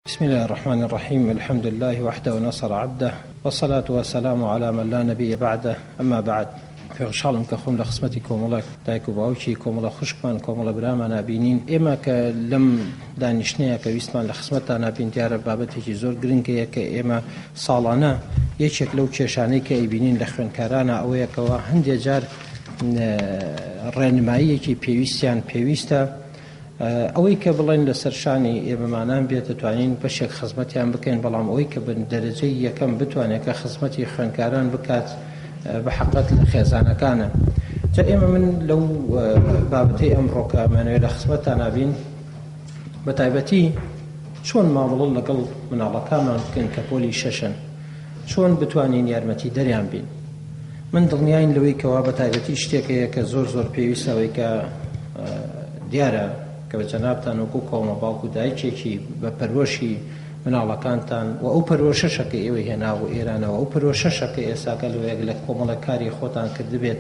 بسم اللە الرحمن الرحیم الحمد للە وحده ونصر عبده والصلاة والسلام علی من لا نبی بعده اما بعد خۆشحاڵم کە خۆم لە خزمەتی کۆمەڵێک دایک و باوکی کۆمەڵە خوشکمان کۆمەڵە برامان ئەبینین ئێمە کە لەم دانیشتنەیە کە ویستمان لە خزمەتتان بین دیارە بابەتێکی زۆر گرنگەیە کە ئێمە ساڵانە یەکێک لەو کێشانەی کە ئەیبینین لە خوێندکارانە ئەوەیە کەوا هەندێ جار ڕێنماییەکی پێویستیان پێویستە ئەوەی کە بڵێن لەسەر شانی ئێمەمانان بێت دەتوانین بەشێک خزمەتیان بکەین، بەڵام ئەوەی کە بە دەرەجەی یەکەم بتوانێت کە خزمەتی خوێندکاران بکات بە حەقەت لە خێزانەکانە. جا ئێمە من لەو بابەتەی ئەمڕۆ کە ئەمانەوێت لە خزمەتتانا بین بە تایبەتی چۆن مامەڵە لەگەڵ مناڵەکانمان بکەین کە پۆلی شەشن، چۆن بتوانین یارمەتیدەریان بین. من دڵنیاین لەوەی کەوا بە تایبەتی شتێک هەیە کە زۆر زۆر پێویستە ئەوەی کە دیارە کە بە جەنابتان وەکو کۆمە باوک و دایکێکی بە پەرۆشی مناڵەکانتان و ئەو پەرۆشەشە کە ئێوەی هێنا بۆ ئێرانەوە ئەو پەرۆشەشە کە ئێساکە لەوەیەک لە کۆمەڵە کاری خۆتان کردبێت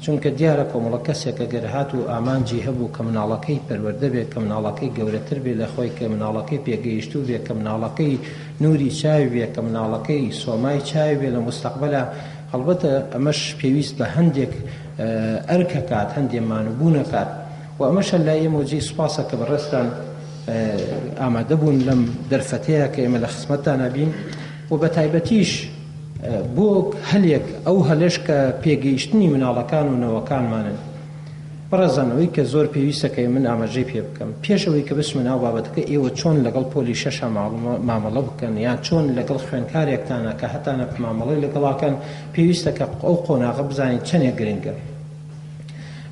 چونکە دیارە کۆمەڵە کەسێک ئەگەر هات و ئامانجی هەبوو کە مناڵەکەی پەروەردە بێت کە مناڵەکەی گەورەتر بێت لە خۆی کە مناڵەکەی پێگەیشتوو بێت کە مناڵەکەی نوری چاوی بێ کە مناڵەکەی سۆمای چاوی بێ لە موستەقبەلا، هەڵبەتە ئەمەش پێویست بە هەندێک ئەرک ئەکات، هەندێ مانوبوون ئەکات و ئەمەشە لای ئێمەوە جێی سوپاسە کە بەڕێزتان ئامادە بوون لەم دەرفەتەیە کە ئێمە لە خزمەتتانا بین و بە تایبەتیش بۆ هەلێک ئەو هەلەش کە پێگەیشتنی مناڵەکان و نەوەکانمانن. بەڕێزان ئەوەی کە زۆر پێویستە کە من ئاماژەی پێ بکەم پێش ئەوەی کە بچمە ناو بابەتەکە ئێوە چۆن لەگەڵ پۆلی شەشا مامەڵە بکەن یان چۆن لەگەڵ خوێندکارێکتانە کە هەتانە مامەڵەی لەگەڵاکەن پێویستە کە ئەو قۆناغە بزانین چەندێک گرنگە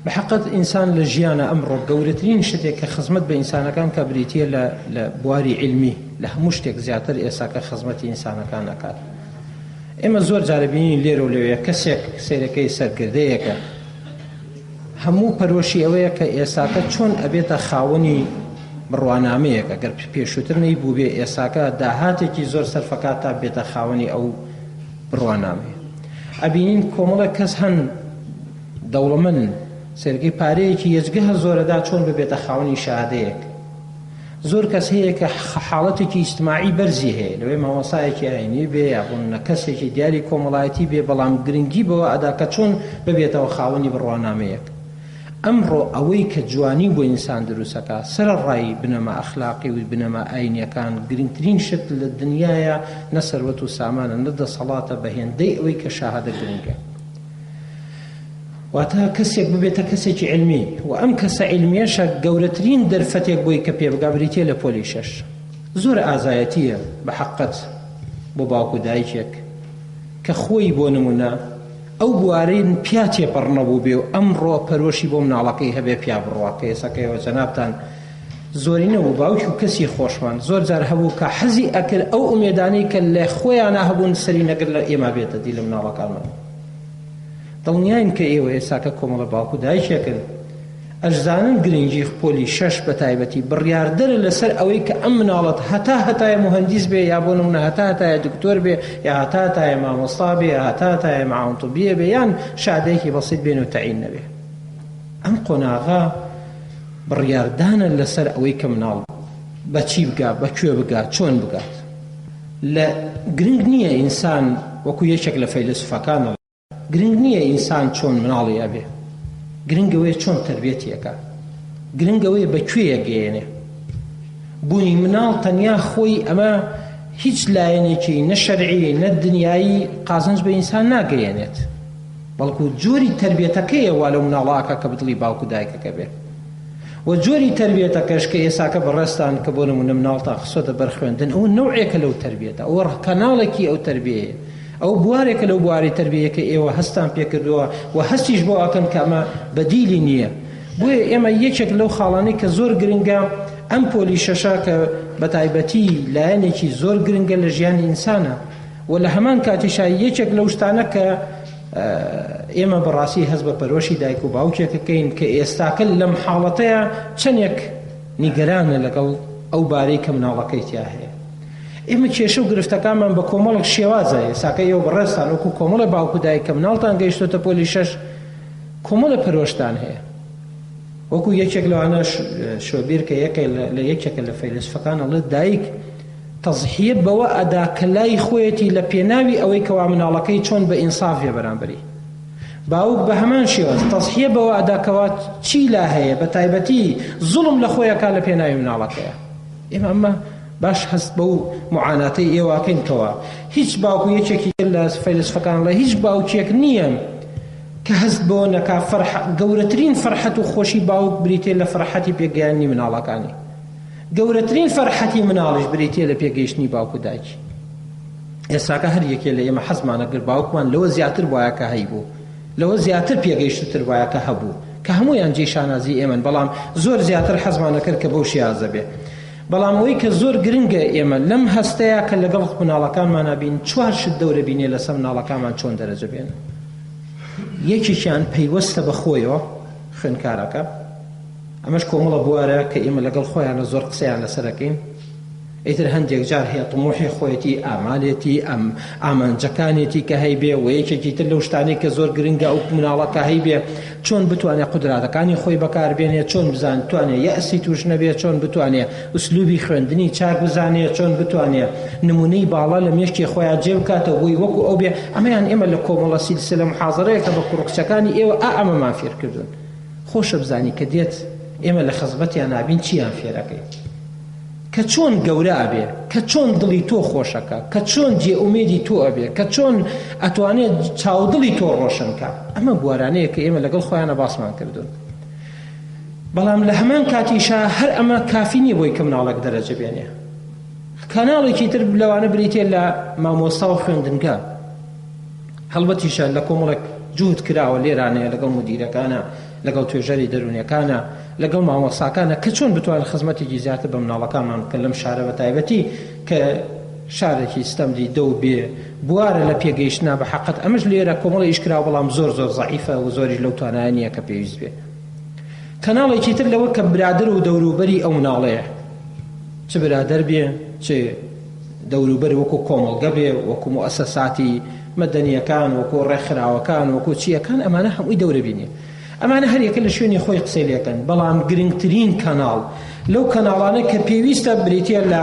بە حەقت ئینسان لە ژیانە ئەمڕۆ گەورەترین شتێک کە خزمەت بە ئینسانەکان کە بریتە لە لە بواری علمی لە هەموو شتێک زیاتر ئێساکە خزمەتی ئینسانەکان ئەکات ئێمە زۆر جارە بینین لێرە و لەوێ کەسێک سەیرەکەی سەرکردەیەکە هەموو پەرۆشی ئەوەیە کە ئێساکە چۆن ئەبێتە خاوەنی بڕوانامەیەک ئەگەر پێشووتر نەیبووبێ ئێساکە داهاتێکی زۆر سەرفەکات تا بێتە خاوەنی ئەو بڕوانامەیە ئەبینین کۆمەڵێک کەس هەن دەوڵەمەنن سەرگەی پارەیەکی یەجگە زۆرەدا چۆن ببێتە خاوەنی شەهادەیەک زۆر کەس هەیە کە حاڵەتێکی ئیجتماعی بەرزی هەیە لەوەی مامۆستایەکی ئاینی بێ یا بۆ نمونە کەسێکی دیاری کۆمەڵایەتی بێ بەڵام گرنگی بەوە ئەدا کە چۆن ببێتەوە خاوەنی بڕوانامەیەک ئەمڕۆ ئەوەی کە جوانی بۆ ئینسان دروستەکا سەرەڕای بنەما ئەخلاقی و بنەما ئاینیەکان گرنگترین شت لە دنیایا نە سەروەت و سامانە نە دەسەڵاتە بە هێندەی ئەوەی کە شەهادە گرنگە واتە کەسێک ببێتە کەسێکی عیلمی و ئەم کەسە عیلمیەشە گەورەترین دەرفەتێک بۆی کە پێ بگا بریتیە لە پۆلی شەش زۆر ئازایەتیە بە حەقەت بۆ باوک و دایکێک کە خۆی بۆ نمونە ئەو بوارەی پیا تێپەڕ نەبوو بێ و ئەمڕۆ پەرۆشی بۆ مناڵەکەی هەبێ پیا بڕوا کە ئێسەکەیەوە جەنابتان زۆرینە و باوکی و کەسی خۆشمان زۆر جار هەبوو کە حەزی ئەکرد ئەو ئومێدانەی کە لە خۆیانە هەبوون سەری نەگر لە ئێمە بێتە دی لە مناڵەکانمان دڵنیاین کە ئێوە ئێساکە کۆمەڵە باوک و دایکێکن ئەشزانن گرنگی پۆلی شەش بە تایبەتی بڕیاردەرە لەسەر ئەوەی کە ئەم مناڵەت هەتا هەتایە موهەندیس بێ یا بۆ نمونە هەتا هەتایە دکتۆر بێ یا هەتا هەتایە مامۆستا بێ یا هەتا هەتایە معاون طبیە بێ یان شادەیەکی بەسیط بێن و تەعین نەبێ ئەم قۆناغە بڕیاردانە لەسەر ئەوەی کە مناڵ بەچی بگا بە کوێ بگا چۆن بگات لە گرنگ نییە ئینسان وەکو یەکێک لە فەیلەسوفەکان ئەڵێ گرنگ نییە ئینسان چۆن مناڵی ئەبێ گرنگ ئەوەیە چۆن تەربیەتی ئەکا گرنگ ئەوەیە بە کوێ ئەگەیەنێ بوونی مناڵ تەنیا خۆی ئەمە هیچ لایەنێکی نە شەرعی نە دنیایی قازنج بە ئینسان ناگەیەنێت بەڵکو جۆری تربیەتەکەیە وا لەو مناڵە ئەکا کە بدڵی باوک و دایکەکە بێ وە جۆری تەربیەتەکەش کە ئێساکە بەڕێزتان کە بۆ نمونە مناڵتان خستۆتە بەر خوێندن ئەوە نەوعێکە لەو تەربیەتە ئەوە کەناڵێکی ئەو تەربیەیە ئەو بوارێکە لەو بواری تەربیەیە کە ئێوە هەستان پێکردووە و هەستیش بۆ ئەکەن کە ئەمە بەدیلی نییە بۆیە ئێمە یەکێک لەو خاڵانەی کە زۆر گرنگە ئەم پۆلی شەشە کە بە تایبەتی لایەنێکی زۆر گرنگە لە ژیانی ئینسانە و لە هەمان کاتیشا یەکێک لەو شتانە کە ئێمە بەڕاستی هەست بە پەرۆشی دایک و باوکێکەکەین کە ئێستاکە لەم حاڵەتەیە چەندێک نیگەرانە لەگەڵ ئەو بارەی کە مناڵەکەی تیا هەیە ئێمە کێشە و گرفتەکانمان بە کۆمەڵک شێوازە ئێساکە ئێوە بەڕێزتان وەکو کۆمەڵە باوک و دایک کە مناڵتان گەیشتۆتە پۆلی شەش کۆمەڵە پەرۆشتان هەیە وەکو یەکێک لەوانە شۆبیر کە یەکێک لە یەکێکە لە فەیلەسوفەکان ئەڵێ دایک. تەزحیە بەوە ئەدا کە لای خۆیەتی لە پێناوی ئەوەی کەوا مناڵەکەی چۆن بە ئینساف بێ بەرامبەری. باوک بە هەمان شێواز تەزحیە بەوە ئەدا کەوا چی لا هەیە بە تایبەتی زوڵم لە خۆی ئەکا لە پێناوی مناڵەکەیا. ئێمە ئەمە باش هەست بەو معاناتەی ئێوە ئەکەین کەوا هیچ باوک و یەکێکی تر لە فەیلەسوفەکان ئەڵێ هیچ باوکێک نییە کە هەست بەوە نەکا فەرح گەورەترین فەرحەت و خۆشی باوک بریتیە لە فەرحەتی پێگەیاندنی مناڵەکانی. گەورەترین فەرحەتی مناڵیش بریتیە لە پێگەیشتنی باوک و دایکی. ئێستاکە هەر یەکێ لە ئێمە حەزمانە گەر باوکمان لەوە زیاتر بوایە کە هەیبوو، لەوە زیاتر پێگەیشتووتر بوایە کە هەبوو، کە هەموویان جێی شانازی ئێمەن، بەڵام زۆر زیاتر حەزمان ئەکرد کە بەو شێازە بێ. بەڵام ئەوەی کە زۆر گرنگە ئێمە لەم هەستەیا کە لەگەڵ مناڵەکانمانا بین چوار شت دەورە بینێ لەسەر مناڵەکانمان چۆن دەرەجە بێنن. یەکێکیان پەیوەستە بە خۆیەوە، خوێندکارەکە. ئەمەش کۆمەڵە بوارە کە ئێمە لەگەڵ خۆیانە زۆر قسەیان لەسەر ئەکەین. ئیتر هەندێک جار هەیە طموحی خۆیەتی، ئامالێتی، ئەم ئامانجەکانێتی کە هەیبێ و یەکێکی تر لەو شتانەی کە زۆر گرنگە ئەو مناڵە کە هەیبێ چۆن بتوانێ قودراتەکانی خۆی بەکار بێنێ، چۆن بزان توانێ یەئسی توش نەبێ، چۆن بتوانێ ئوسلوبی خوێندنی چاک بزانێ، چۆن بتوانێ نمونەی باڵا لە مێشکی خۆیا جێ بکاتەوە بۆی وەکو ئەو بێ، ئەمەیان ئێمە لە کۆمەڵە سیلسلە محازەرەیەکە بە کوڕ و کچەکانی ئێوە ئا ئەمەمان فێر کردوون. خۆشە بزانی کە دێت ئێمە لە خزمەتیان نابین چیان فێرەکەین کە چۆن گەورە ئەبێ کە چۆن دڵی تۆ خۆشەکە کە چۆن جێ ئومێدی تۆ ئەبێ کە چۆن ئەتوانێت چاودڵی تۆ ڕۆشن کە ئەمە بوارانەیە کە ئێمە لەگەڵ خۆیانە باسمان کردوون بەڵام لە هەمان کاتیشا هەر ئەمە کافی نییە بۆی کە مناڵێک دەرەجە بێنێ کەناڵێکی تر لەوانە بریتە لە مامۆستا و خوێندنگە هەڵبەتیشە لە کۆمەڵێک جووت کراوە لێرانەیە لەگەڵ مدیرەکانە لەگەڵ توێژەری دەروونیەکانە لەگەڵ مامۆستاکانە کە چۆن بتوانن خزمەتێکی زیاتر بە مناڵەکانمان بکەن لەم شارە بە تایبەتی کە شارێکی ستەم دیدە و بێ بوارە لە پێگەیشتنا بە حەقت ئەمەش لێرە کۆمەڵی ئیش کراوە بەڵام زۆر زۆر زەعیفە و زۆریش لەو توانایە نییە کە پێویست بێ کەناڵێکی تر لەوە کە برادەر و دەوروبەری ئەو مناڵەیە چ برادەر بێ چ دەوروبەر وەکو کۆمەڵگە بێ، وەکو موئەسەساتی مەدەنییەکان، وەکو ڕێکخراوەکان، وەکو چییەکان، ئەمانە هەمووی دەورە بینێ. ئەمانە هەر یەکە لە شوێنی خۆی قسەی لێکەن، بەڵام گرنگترین کەناڵ لەو کەناڵانە کە پێویستە بریتییە لە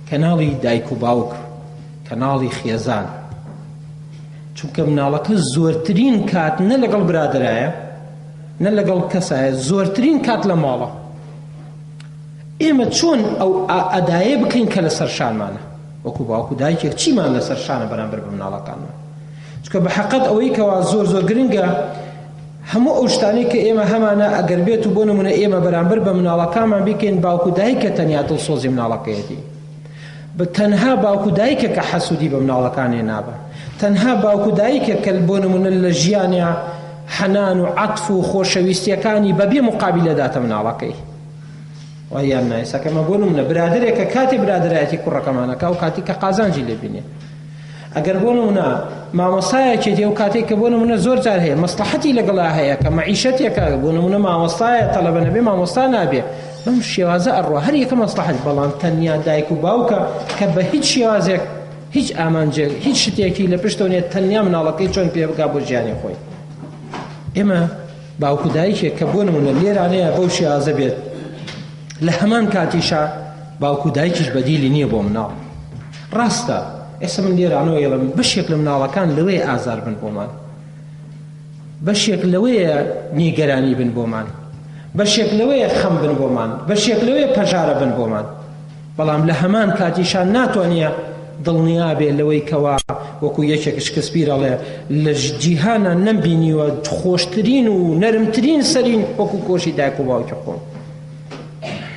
کەناڵی دایک و باوک، کەناڵی خێزان. چونکە مناڵەکە زۆرترین کات نە لەگەڵ برادەرایە، نە لەگەڵ کەسایە، زۆرترین کات لە ماڵە. ئێمە چۆن ئەو ئەدایە بکەین کە لەسەر شانمانە وەکو باوک و دایکێک چیمان لەسەر شانە بەرامبەر بە مناڵەکانمان چونکە بە حەقەت ئەوەی کەوا زۆر زۆر گرنگە هەموو ئەو شتانەی کە ئێمە هەمانە ئەگەر بێت و بۆ نمونە ئێمە بەرامبەر بە مناڵەکانمان بیکەین باوک و دایکە تەنیا دڵسۆزی مناڵەکەیەتی بە تەنها باوک و دایکە کە حەسوودی بە مناڵەکانێ نابە تەنها باوک و دایکە کە بۆ نمونە لە ژیانیا حەنان و عەتف و خۆشەویستیەکانی بەبێ مقابلە داتە مناڵەکەی وایان نا ئێستا کەمە بۆ نمونە برادەرێکە کاتێ برادەرایەتی کوڕەکەمانەکە و کاتی کە قازانجی لێ بینێ ئەگەر بۆ نمونە مامۆستایەکێتی ئەو کاتێک کە بۆ نمونە زۆر جار هەیە مەسلحەتی لەگەڵا هەیە کە مەعیشەتێکە بۆ نمونە مامۆستایە تەلەبە نەبێ مامۆستا نابێ بەم شێوازە ئەڕوا هەر یەکە مەسلحەت بەڵام تەنیا دایک و باوکە کە بە هیچ شێوازێک هیچ ئامانجێک هیچ شتێکی لە پشتەوە نیە تەنیا مناڵەکەی چۆن پێ بگا بۆ ژیانی خۆی ئێمە باوک و دایکێک کە بۆ نمونە لێرانەیە بەو شێوازە بێت لە هەمان کاتیشا باوک و دایکیش بەدیلی نییە بۆ مناڵ ڕاستە ئێستا من لێرانەوە یڵم بەشێک لە مناڵەکان لەوەیە ئازار بن بۆمان بەشێک لەوەیە نیگەرانی بن بۆمان بەشێک لەوەیە خەم بن بۆمان بەشێک لەوەیە پەژارە بن بۆمان بەڵام لە هەمان کاتیشا ناتوانێ دڵنیا بێ لەوەی کەوا وەکو یەکێک شکسپیر ئەڵێ لە جیهانا نەمبینیوە خۆشترین و نەرمترین سەرین وەکو کۆشی دایک و باوکی خۆم.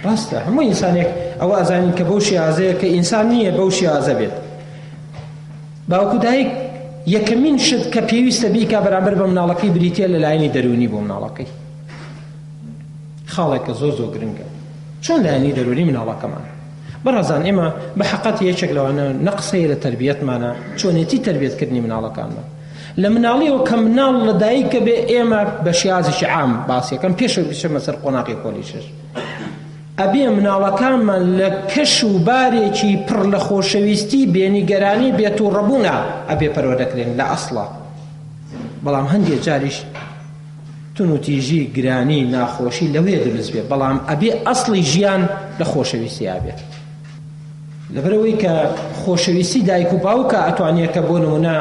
ڕاستە هەموو ئینسانێک ئەوە ئەزانین کە بەو شێوازەیە کە ئینسان نییە بەو شێوازە بێت. باوک و دایک یەکەمین شت کە پێویستە بیکا بەرامبەر بە مناڵەکەی بریتییە لە لایەنی دەروونی بۆ مناڵەکەی. خاڵێکە زۆر زۆر گرنگە چۆن لایەنی دەروونی مناڵەکەمان بەڕێزان ئێمە بە حەقەت یەکێک لەوانە نەقس هەیە لە تەربیەتمانە چۆنێتی تەربیەتکردنی مناڵەکانمان لە مناڵیەوە کە مناڵ لە دایکە بێ ئێمە بە شێوازێکی عام باسیەکەم پێشەوە بچمە سەر قۆناغی پۆلی شەش ئەبێ مناڵەکانمان لە کەش و بارێکی پڕ لە خۆشەویستی بێنیگەرانی بێتوڕەبوونە ئەبێ پەروەردەکرێن لە ئەسڵا بەڵام هەندێک جاریش تونوتیژی، گرانی، ناخۆشی لەوەیە دروست بێ، بەڵام ئەبێ ئەسڵی ژیان لە خۆشەویستیا بێت. لەبەرئەوەی کە خۆشەویستی دایک و باوکە ئەتوانێت کە بۆ نمونە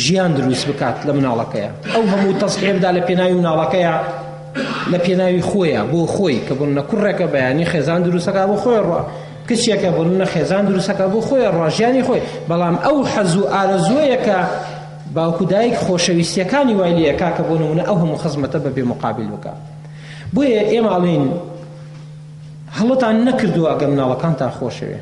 ژیان دروست بکات لە مناڵەکەیە ئەو هەموو تەزحیە بدا لە پێناوی مناڵەکەیە لە پێناوی خۆیە بۆ خۆی کە بۆ نە کوڕێکە بەیانی خێزان دروستەکە بۆ خۆی ڕۆ کچێکە بۆ نە خێزان دروستەکە بۆ خۆی ڕۆژیانی خۆی بەڵام ئەو حەز و ئارەزووەیە کە باوک و دایک خۆشەویستیەکانی وای لێکا کە بۆ نمونە ئەو هەموو خزمەتە بە بێ مقابل بکە بۆیە ئێمە ئەڵێین هەڵەتان نەکردووە ئەگەر مناڵەکانتان خۆشەوێ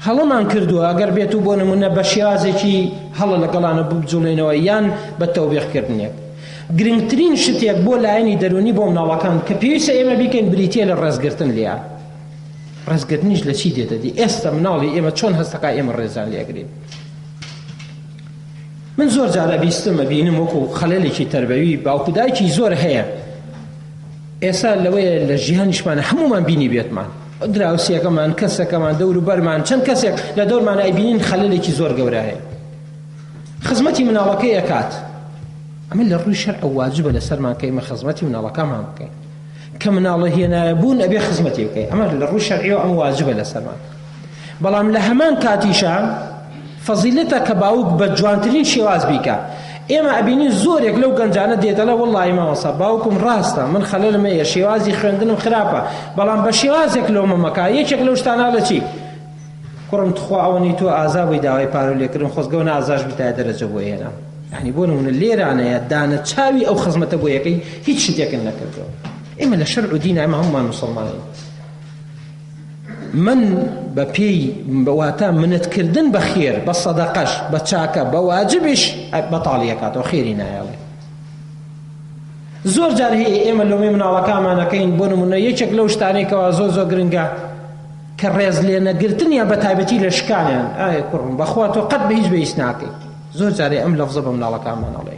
هەڵەمان کردووە ئەگەر بێت و بۆ نمونە بە شێوازێکی هەڵە لەگەڵانە بجوڵێنەوە یان بە تەوبێخکردنێک گرنگترین شتێک بۆ لایەنی دەرونی بۆ مناڵەکان کە پێویستە ئێمە بیکەین بریتە لە ڕێزگرتن لێیان ڕێزگرتنیش لە چی دێتە دی ئێستا مناڵی ئێمە چۆن هەستەکە ئێمە ڕێزان لێگرین من زۆر جار ئەبیستم ئەبینم وەکو خەلەلێکی تەربەوی باوکو دایکی زۆر هەیە ئێستا لەوەیە لە ژیانیشمان هەمومان بینی بێتمان دراوسیەکەمان کەسەکەمان دەوروبەرمان چەند کەسێک لە دەورمان ئەیبینین خەلەلێکی زۆر گەورە هەیە خزمەتی مناڵەکەی ئەکات ئەمە لە ڕووی شەرع واجبە لەسەرمان کە ئێمە خزمەتی مناڵەکەمان بکەین کە مناڵە هێنایە بوون ئەبێ خزمەتی بکەین ئەمە لە ڕووی شەرعیەوە ئەم واجبە لەسەرمان بەڵام لە هەمان کاتیشا فەزیلەتە کە باوک بە جوانترین شێواز بیکا ئێمە ئەبینین زۆرێک لەو گەنجانە دێت دەڵێ وەڵڵاهی مامۆستا باوکم ڕاستە من خەلەلم هەیە شێوازی خوێندنم خراپە بەڵام بە شێوازێک لۆمە مەکە یەکێک لەو شتانە لە چی کوڕم تخوا ئەوەنەی تۆ ئازا بووی داوای پارە لێکردن خۆزگەوە نازاش بیتایە دەرەجە بۆ هێنام یعنی بۆ نمونە لێرانەیە دانە چاوی ئەو خزمەتە بۆ یەکەی هیچ شتێکن نەکردەوە ئێمە لە شەرع و دین ئێمە هەمومان مسلمانین من بە پێی واتە منەت کردن بە خێر بە سەدەقەش بە چاکە بە واجبیش بەتاڵی ئەکاتەوە خێری نایەڵێ زۆر جار هەیە ئێمە لۆمەی مناڵەکانمانەکەین بۆ نمونە یەکێک لەو شتانەی کەوا زۆر زۆر گرنگە کە ڕێز لێ نەگرتنیان بە تایبەتی لە شکانیان ئایا کوڕم بەخوا تۆ قەت بە هیچ بە هیچ ناکەیت زۆر جارێ ئەم لەفزە بە مناڵەکانمان ئەڵێ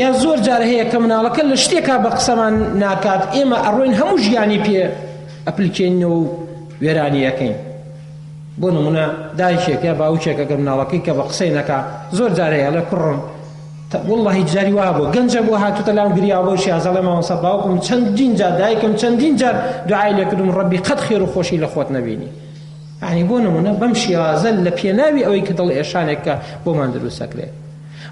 یا زۆر جار هەیە کە مناڵەکە لە شتێکا بە قسەمان ناکات ئێمە ئەڕۆین هەموو ژیانی پێ ئەپلکێنەوە و وێرانی ئەکەین بۆ نمونە دایکێک یا باوکێک ئەگەر مناڵەکەی کە بە قسەی نەکا زۆر جار هەیە ئەڵێ کوڕم واللهی جاری وا بوو گەنجە بۆ هاتوتە لام گریا بۆ شیازەڵێ مامۆستا باوکم چەندین جار دایکم چەندین جار دوعای لێکردم ڕەبی قەت خێر و خۆشی لە خۆت نەبینی یعنی بۆ نمونە بەم شێوازە لە پێناوی ئەوەی کە دڵ ئێشانێک کە بۆمان دروستەکرێت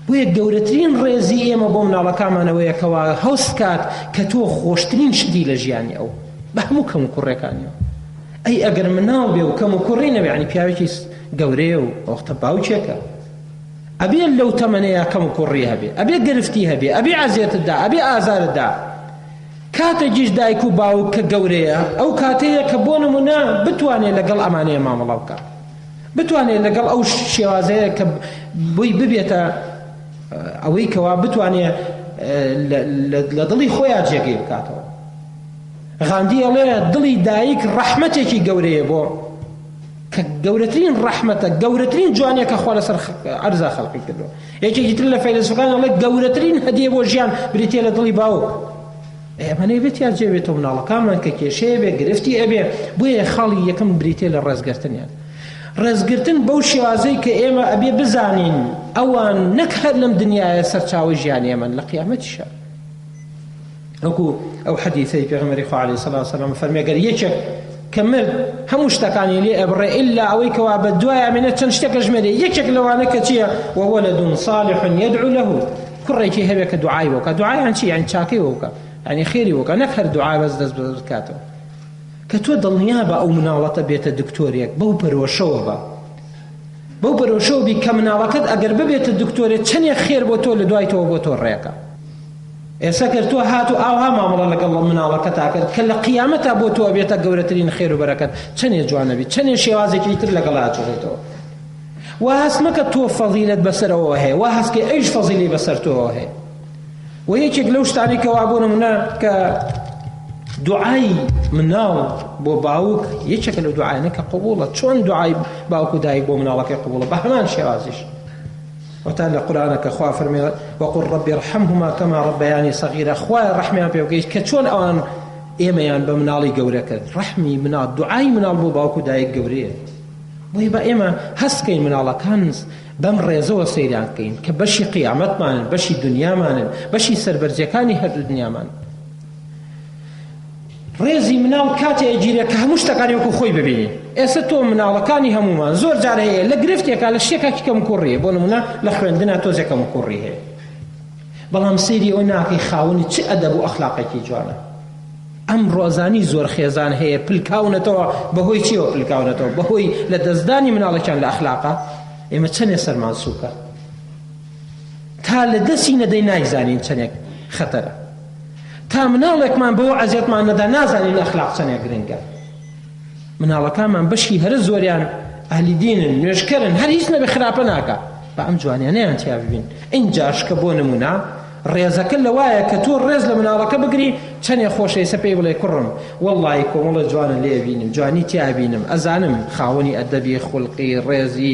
بۆیە گەورەترین ڕێزی ئێمە بۆ مناڵەکانمان ئەوەیە کەوا هەوست کات کە تۆ خۆشترین شتی لە ژیانی ئەو بە هەموو کەم و کوڕێکانیەوە ئەی ئەگەر مناڵ بێ و کەم و کوڕی نەبێ یعنی پیاوێکی گەورەیە و وەختە باوکێکە ئەبێ لەو تەمەنەیە کەم و کوڕی هەبێ ئەبێ گرفتی هەبێ ئەبێ عەزێتت دا ئەبێ ئازارت دا کاتێکیش دایک و باوک کە گەورەیە ئەو کاتەیە کە بۆ نمونە بتوانێت لەگەڵ ئەمانەیە مامەڵە بکات بتوانێت لەگەڵ ئەو شێوازەیە کە بۆی ببێتە ئەوەی کەوا بتوانێت لە دڵی خۆیان جێگەی بکاتەوە غاندی ئەڵێ دڵی دایک ڕەحمەتێکی گەورەیە بۆ کە گەورەترین ڕەحمەتە گەورەترین جوانیە کە خوا لەسەر عەرزا خەڵقی کردووە یەکێکی تر لە فەیلەسوفەکان ئەڵێ گەورەترین هەدیە بۆ ژیان بریتیە لە دڵی باوک ئەمانەی بێت یا جێ بێتەوە مناڵەکانمان کە کێشەیە بێ گرفتی ئەبێ بۆیە خاڵی یەکەم بریتە لە ڕێزگرتنیان ڕێزگرتن بەو شێوازەی کە ئێمە ئەبێ بزانین ئەوان نەک هەر لەم دنیاە سەرچاوەی ژیانی ئێمەن لە قیامەتیشە وەکو ئەو حەدیثەی پێغەمبەری خوا عەلەیهی سەڵات وسەلام فەرمی گەر یەکێک کە مرد هەموو شتەکانی لێ ئەبڕێ ئللا ئەوەی کەوا بە دوای ئەمێنێت چەند شتێکە ژمێرێ یەکێک لەوانە کە چییە وولد صالح يدعو له کوڕێکی هەبێ کە دوعای بۆ بکات دوعایان چی یعنی چاکەی بۆ بکات یعنی خێری بۆ بکات نەک هەر دوعا بەس دەست بکاتەوە کە تۆ دڵنیا بە ئەو مناڵەتە بێتە دکتۆرێک بەو پەرۆشەوە بە بەو پەرۆشەوە بی کە مناڵەکەت ئەگەر ببێتە دکتۆرێک چەندێک خێر بۆ تۆ لە دوای تۆ بۆ تۆ ڕێکە ئێستا گەر تۆ هات و ئاوها مامەڵە لەگەڵ مناڵەکەتا کرد کە لە قیامەتا بۆ تۆ ئەبێتە گەورەترین خێر و بەرەکەت چەنێ جوان ئەبی چەنێ شێوازێکی تر لەگەڵا ئەجوڵێتەوە وا هەست مەکە تۆ فەزیلەت بەسەرەوە هەیە وا هەست کە ئەویش فەزیلەی بەسەر تۆوە هەیە و یەکێک لەو شتانەی کەوا بۆ نمونە کە دوعای مناڵ بۆ باوک یەکێکە لەو دوعایانە کە قبوڵە چۆن دوعای باوک و دایک بۆ مناڵەکەی قبوڵە بە هەمان شێوازیش وتا لە قورئانە کە خوا فەرمی وقل رب ارحمهما كما ربياني صغيرا خوایە ڕەحمیان پێ بکەیت کە چۆن ئەوان ئێمەیان بە مناڵی گەورە کرد ڕەحمی مناڵ دوعای مناڵ بۆ باوک و دایک گەورەیە بۆیە با ئێمە هەست کەین مناڵەکان بەم ڕێزەوە سەیران بکەین کە بەشی قیامەتمانن بەشی دنیامانن بەشی سەربەرزیەکانی هەردوو دنیامان. ڕێزی مناڵ کاتێ ئەگیرێ کە هەموو شتەکانی وەکو خۆی ببینی. ئێستا تۆ مناڵەکانی هەموومان زۆر جار هەیە لە گرفتێکا لە شتێکا کی کەموکوڕی هەیە، بۆ نمونە لە خوێندنا تۆزێ کەموکوڕی هەیە، بەڵام سەیری ئەوە ناکەی خاوەنی چ ئەدەب و ئەخلاقێکی جوانە. ئەمڕۆ ئەزانی زۆر خێزان هەیە پلکاونەتەوە، بەهۆی چیەوە پلکاونەتەوە؟ بەهۆی لە دەستدانی مناڵێکیان لە ئەخلاقا. ئێمە چەنێ سەرمان سووکە تا لە دەستی نەدەی نایزانین چەنێک خەتەرە. تا مناڵێکمان بەوە ئەزیەتمان نەدا نازانین ئەخلاق چەنێک گرنگە. مناڵەکانمان بەشی هەرە زۆریان ئەهلی دینن، نوێژکەرن، هەر هیچ نەبێ خراپە ناکا، با ئەم جوانیانەیان تیا ببین. ئینجاش کە بۆ نمونە ڕێزەکە لەوایە کە تۆ ڕێز لە مناڵەکە بگری، چەنێ خۆشە ئێستا پێی بڵێ کوڕم وەڵڵاهی کۆمەڵە جوانە لێ بینم، جوانی تیا بینم، ئەزانم خاوەنی ئەدەبی، خولقی، ڕێزی،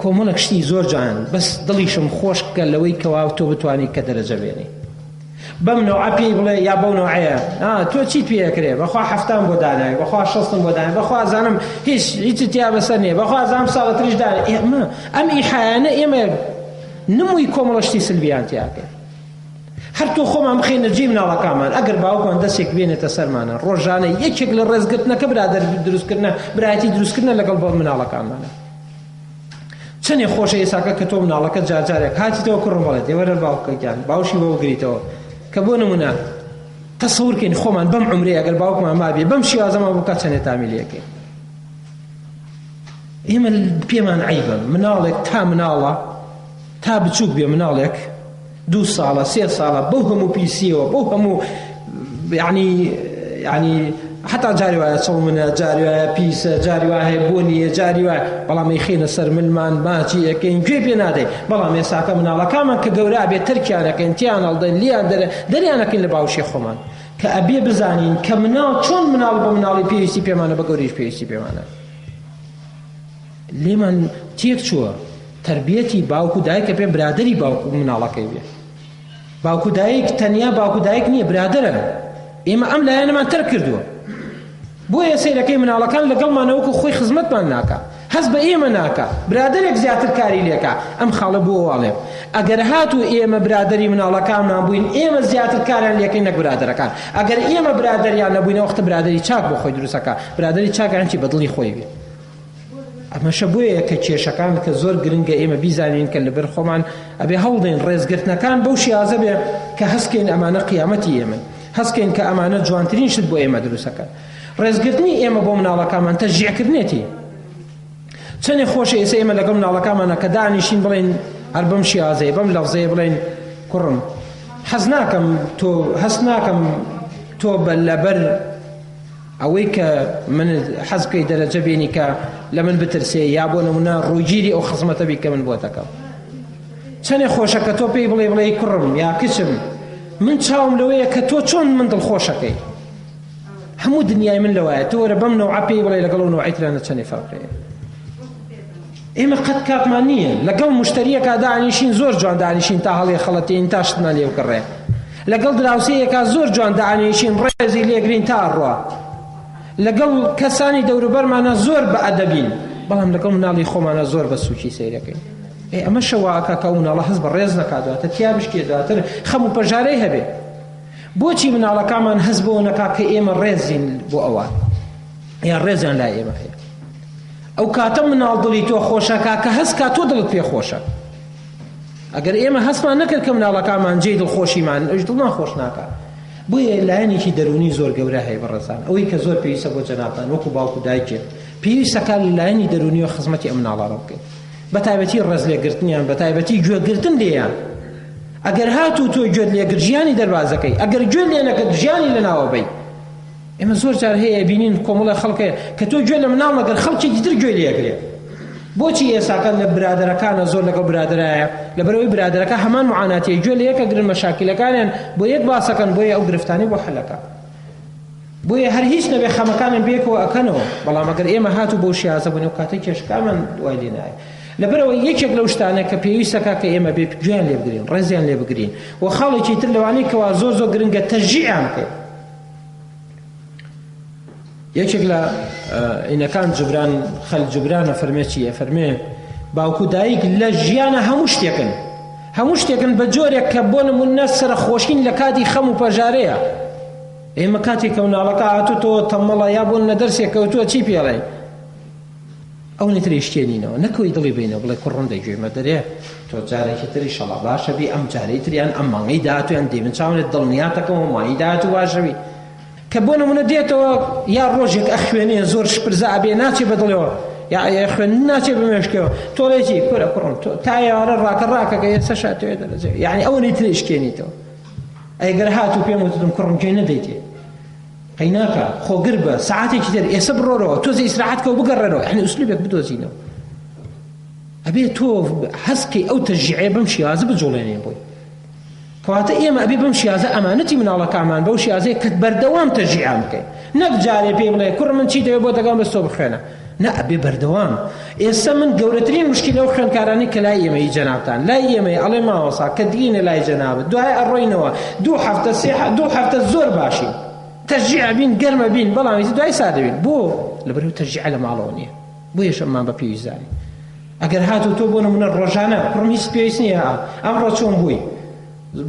کۆمەڵێک شتی زۆر جوانن، بەس دڵیشم خۆش بکە لەوەی کەوا تۆ بتوانی کە دەرەجە بێنی. بەم نەوعە پێی بڵێ یا بەو نەوعەیە ئا تۆ چیت پێ ئەکرێ بەخوا حەفتام بۆ داناوی بەخوا شەستم بۆ داناوی بەخوا زانم هیچ هیچت تیا بەسەر نییە بەخوا زانم ساڵە تریش دانێ ئێمە ئەم ئیحایانە ئێمە نمووی کۆمەڵە شتی سلبیان تیاکەین هەر تۆ خۆمان بخەینە جێی مناڵەکانمان ئەگەر باوکمان دەستێک بێنێتە سەرمانە ڕۆژانە یەکێک لە ڕێزگرتنەکە برادەر دروستکردنە برایەتی دروستکردنە لەگەڵ بۆ مناڵەکانمانە چەنێ خۆشە ئێساکە کە تۆ مناڵەکە جارجارێک هاتیتەوە کوڕم بەڵێ دێوەرە باوکە گیان باوشی بۆ بگریتەوە کە بۆ نمونە تەسەورکەین خۆمان بەم عمرەیە ئەگەر باوکمان مابێ بەم شێوازەمان بکات چەنێ تامی لێکەین ئێمە پێمان عیبە مناڵێک تا مناڵە تا بچووک بێ مناڵێک دوو ساڵە سێ ساڵە بەو هەموو پیسیەوە بەو هەموو یعنی یعنی حتا جاری وایە چڵمنە جاری وایە پیسە جاری وایە هەیە بۆ نییە جاری وایە بەڵام ئەیخەینە سەر ملمان ماچی ئەکەین گوێ پێ نادەین بەڵام ئێساکە مناڵەکانمان کە گەورە ئەبێ تەرکیان ئەکەین تیان هەڵدەین لیان دەرە دەریان ئەکەین لە باوشی خۆمان کە ئەبێ بزانین کە مناڵ چۆن مناڵ بە مناڵی پێویستی پێمانە بە گەورەیش پێویستی پێمانە لێمان تێک چووە تەربیەتی باوک و دایکە پێ برادری باوک و مناڵەکەی بێ باوک و دایک تەنیا باوک و دایک نییە برادرن ئێمە ئەم لایەنەمان تەرک کردووە بۆیە سەیرەکەی مناڵەکان لەگەڵمانە وەکو خۆی خزمەتمان ناکا هەست بە ئێمە ناکا برادەرێک زیاتر کاری لێکا ئەم خاڵە بۆ واڵێم ئەگەر هاتوو ئێمە برادەری مناڵەکانمان بووین ئێمە زیاتر کاریان لێکەین نەک برادەرەکان ئەگەر ئێمە برادەریان نەبووین وەختە برادەری چاک بۆ خۆی دروستەکە برادەری چاک یان چی بە دڵی خۆی بێ ئەمەشە بۆیە کە کێشەکان کە زۆر گرنگە ئێمە بیزانین کە لەبەر خۆمان ئەبێ هەوڵدەین ڕێزگرتنەکان بەو شیازە بێ کە هەستکەین ئەمانە قیامەتی ئێمن هەستکەین کە ئەمانە جوانترین شت بۆ ئێمە دروستەکەن ڕێزگرتنی ئێمە بۆ مناڵەکانمان تەشجیعکردنێتی چەندێ خۆشە ئێستا ئێمە لەگەڵ مناڵەکانمانە کە دانیشین بڵێن هەر بەم شیازەیە بەم لەفزەیە بڵێن کوڕم حەز ناکەم تۆ هەست ناکەم تۆ بە لەبەر ئەوەی کە من حەز بکەی دەرەجە بێنی کە لە من بترسێ یا بۆ نمونە ڕووگیری ئەو خزمەتە بی کە من بۆ دەکەم چەنێ خۆشە کە تۆ پێی بڵێ بڵێ کوڕم یا کچم من چاوم لەوەیە کە تۆ چۆن من دڵخۆشەکەی هەموو دنیای من لەوایە تۆ وەرە بەم نەوعە پێی بڵێ لەگەڵ ئەو نەوعەی ترانە چەنێ فەرق هەیە ئێمە قەت کاتمان نییە لەگەڵ مشتریەکە دانیشین زۆر جوان دانیشین تا هەڵێ خەڵەتین تا شتمان لێ بکڕێ لەگەڵ دراوسێیەکە زۆر جوان دانیشین ڕێزی لێگرین تا ئەڕوا لەگەڵ کەسانی دەوروبەرمانە زۆر بە ئەدەبین بەڵام لەگەڵ مناڵی خۆمانە زۆر بە سوکی سەیرەکەین ئێ ئەمە شەواکە کە ئەو مناڵە هەست بە ڕێز نەکات دواتر تیا بشکێ دواتر خەم و پەژارەی هەبێ بۆچی مناڵەکانمان هەست بەوە نەکا کە ئێمە ڕێزین بۆ ئەوان یان ڕێزیان لای ئێمە هەیە ئەو کاتە مناڵ دڵی تۆ خۆشەکە کە هەست کا تۆ دڵت پێ خۆشە ئەگەر ئێمە هەستمان نەکرد کە مناڵەکانمان جێی دڵخۆشیمان ئەوش دڵمان خۆش ناکە بۆیە لایەنێکی دەرونی زۆر گەورە هەیە بەڕێزان ئەوەی کە زۆر پێویستە بۆ جەنابتان وەکو باوک و دایکێک پێویستەکە لە لایەنی دەرونیەوە خزمەتی ئەم مناڵانە بکەین بە تایبەتی ڕێزلێگرتنیان بە تایبەتی گوێگرتن لێیان ئەگەر هاتوو تۆ گوێت لێگرت ژیانی دەربازەکەی ئەگەر گوێت لێ نەکرد ژیانی لەناوە بەی ئێمە زۆر جار هەیە بینین کۆمەڵە خەڵکێ کە تۆ گوێ لە مناڵ نەگەر خەڵکێکی تر گوێ لێگرێ بۆچی ئێساکە لە برادەرەکانە زۆر لەگەڵ برادەرایە لەبەرەوەی برادەرەکە هەمان معاناتیە گوێ لە یەکە گرن مەشاکیلەکانیان بۆ یەک باسەکەن بۆیە ئەو گرفتانی بۆ حەلەکە بۆیە هەر هیچ نەبێ خەمەکانیان بێکەوە ئەکەنەوە بەڵام ئەگەر ئێمە هاتوو بەو شیازە بووین ئەو کاتەی کێشەکانمان وای لێ نایە لەبەرئەوەی یەکێک لەو شتانە کە پێویستەکە کە ئێمە بێ گوێیان لێ بگرین ڕێزیان لێ بگرین و خاڵێکی تر لەوانەی کەوا زۆر زۆر گرنگە تەشجیعیان بکەین یەکێک لە ئینەکان جبران خەل جبرانە فەرمێ چییە فەرمێ باوک و دایک لە ژیانە هەموو شتێکن هەموو شتێکن بە جۆرێک کە بۆ نمونە سەرخۆشین لە کاتی خەم و پەژارەیە. ئێمە کاتێک کە مناڵەکە هاتوتەوە تەمەڵە یا بۆن لە دەرسێک کەوتووە چی پێڵێن ئەو نتری شتێنینەوە نەکەوەی دڵی بینەوە بڵێ کوڕم دەگوێ مەدەرێ تۆ جارێکی تری شەڵا باشە بی ئەم جارەی تریان ئەم مانگەی داهاتویان دەی من چاونێت دڵنیاتەکەم و مانگی داهاتوو باشەبی کە بۆ نمونە دێتەوە یا ڕۆژێک ئەخوێنێ زۆر شپرزە ئەبێ ناچێ بە دڵەوە یا خوێندن ناچێ بە مێشکەوە تۆڵێکی کورە کوڕم تۆ تا ئێوارە ڕاکە ڕاکەکە ئێستا شاتەوێ دەرەجە یعنی ئەوەی تر ئشکێنیتەوە ئەگەر هاتوو پێم وتم کوڕم گوێ نەدەیتێ قەیناکە خۆگر بە سەعاتێکی تر ئێستا بڕۆرەوە تۆزێ ئیسراحەت کە و بگەڕێرەوە یعنی ئوسلوبێک بدۆزینەوە ئەبێ تۆ هەستکەی ئەو تەشجیعەیە بەم شێوازە بجوڵێنێ بۆی کەواتە ئێمە ئەبێ بەم شیازە ئەمانەتی مناڵەکانمان بەو شیازەیە کە بەردەوام تەشجیعیان بکەین نەک جارێ پێی بڵێ کوڕ من چی دەوێ بۆ دەگەم بەس تۆ بخوێنە نا ئەبێ بەردەوام ئێستا من گەورەترین مشکلە ئەو خوێندکارانەی کە لای ئێمەی جەنابتان لای ئێمەی ئەڵێ مامۆسا کە دینە لای جەنابت دوای ئەڕۆینەوە دوو هەفتە سێ دوو هەفتە زۆر باشین تەشجیع بین گەرمە بین بەڵام ئیتر دوای سادەبین بۆ لەبەرئەوەی تەشجیع لە ماڵەوە نییە بۆیەش ئەممان بە پێویست زانی ئەگەر هاتوو تۆ بۆ نمونە ڕۆژانە کوڕم هیچ پێویست نییە ئەمڕۆ چۆن بووی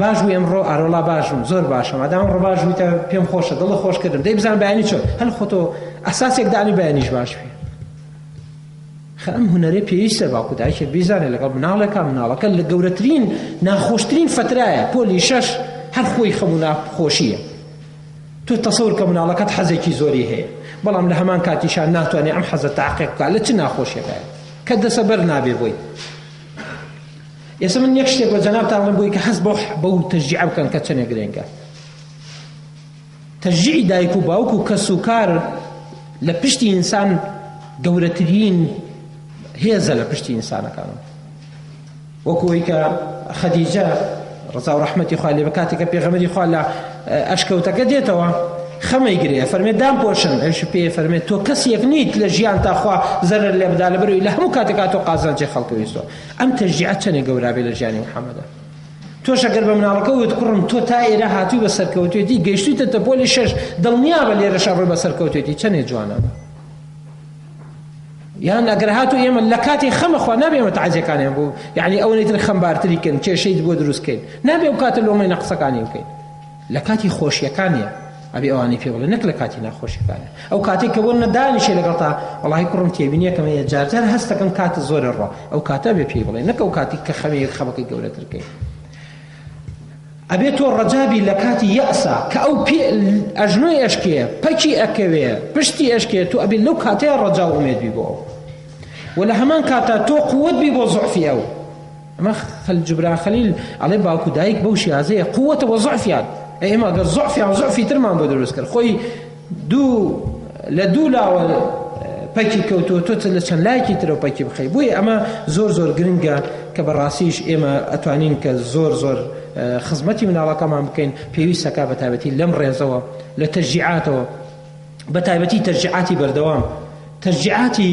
باش بووی ئەمڕۆ ئارۆڵا باشم زۆر باشم ئەدام ئەمڕۆ باش بوویتە پێم خۆشە دڵ خۆش کردم دەی بزان بەیانی چۆن هەر خۆتۆ ئەساسێک دانی بەیانیش باش بی خە ئەم هونەرەی پێویستە باوکو دایکێک بیزانێت لەگەڵ مناڵێکا مناڵەکە لە گەورەترین ناخۆشترین فترایە پۆلی شەش هەر خۆی خەم و ناخۆشیە تۆ تەسەور کە مناڵەکەت حەزێکی زۆری هەیە بەڵام لە هەمان کاتیشا ناتوانێت ئەم حەزە تاقیق بکات لە چ ناخۆشیەکایە کە دەسە بەر نابێ بۆی ئێستا من یەک شتێک بە جەنابتان بڵێم بۆی کە حەز بۆ بەو تەشجیعە بکەن کە چەندێک گرنگە تەشجیعی دایک و باوک و کەس و کار لە پشتی ئینسان گەورەترین هێزە لە پشتی ئینسانەکانەوە وەکو ئەوەی کە خەدیجە ڕەزا و ڕەحمەتی خوا لێ بە کاتێک کە پێغەمبەری خوا لە ئەشکەوتەکە دێتەوە خەمەی گرێ فەرمێ دام پۆشن ئەوش پێ فەرمێ تۆ کەسێک نیت لە ژیان تا خوا زەرەر لێ بدا لەبەرەوەی لە هەموو کاتێکا تۆ قازانجی خەڵکە ویستوە ئەم تەشجیعە چەنێک گەورا بێ لە ژیانی محەممەدا تۆش ئەگەر بە مناڵەکە وت کوڕم تۆ تا ئێرە هاتووی بە سەرکەوتوێتی گەیشتویتە پۆلی شەش دڵنیابە لێرەشە ڕووی بە سەرکەوتوێتی چەنێ جوانە یان ئەگەر هاتو ئێمە لە کاتی خەمە خوا نابێ ئێمە تەعزیەکانیان بۆ یعنی ئەوەی تر خەمبارتری کەن کێشەیت بۆ دروست کەین نابێ ئەو کاتە لۆمەی نەقسەکانی بکەین لە کاتی خۆشیەکانیە ئەبێ ئەوانەی پێ بڵێ نەک لە کاتی ناخۆشیەکانە ئەو کاتێک کە بۆ نەدانیشێ لەگەڵ تا وەڵاهی کوڕم تێبینیەکەم هەیە جار جار هەستەکەم کاتە زۆرە ڕۆ ئەو کاتە بێ پێی بڵێ نەک ئەو کاتی کە خەمەیەک خەمەکەی گەورەتر کەین ئەبێ تۆ ڕەجا بی لە کاتی یەئسا کە ئەو پێ ئەژنۆی ئەشکێ پەکی ئەکەوێ پشتی ئەشکێ تۆ ئەبێ لەو کاتەیە ڕەجا و ئومێد بی بۆ ئەو و لە هەمان کاتا تۆ قوت بی بۆ زعفی ئەو ئەمە خەل جبران خەلیل ئەڵێ باوک و دایک بەو شیازەیە قوتە بۆ زعفیان ئێمە ئەگەر زعفیان زعفی ترمان بۆ دروست کرد خۆی دوو لە دوو لاوە پەکی کەوتووە تۆ لە چەند لایەکی ترەوە پەکی بخەی بۆیە ئەمە زۆر زۆر گرنگە کە بەڕاستیش ئێمە ئەتوانین کە زۆر زۆر خزمەتی مناڵەکەمان بکەین پێویستەکە بە تایبەتی لەم ڕێزەوە لە تەشجیعاتەوە بە تایبەتی تەشجیعاتی بەردەوام تەشجیعاتی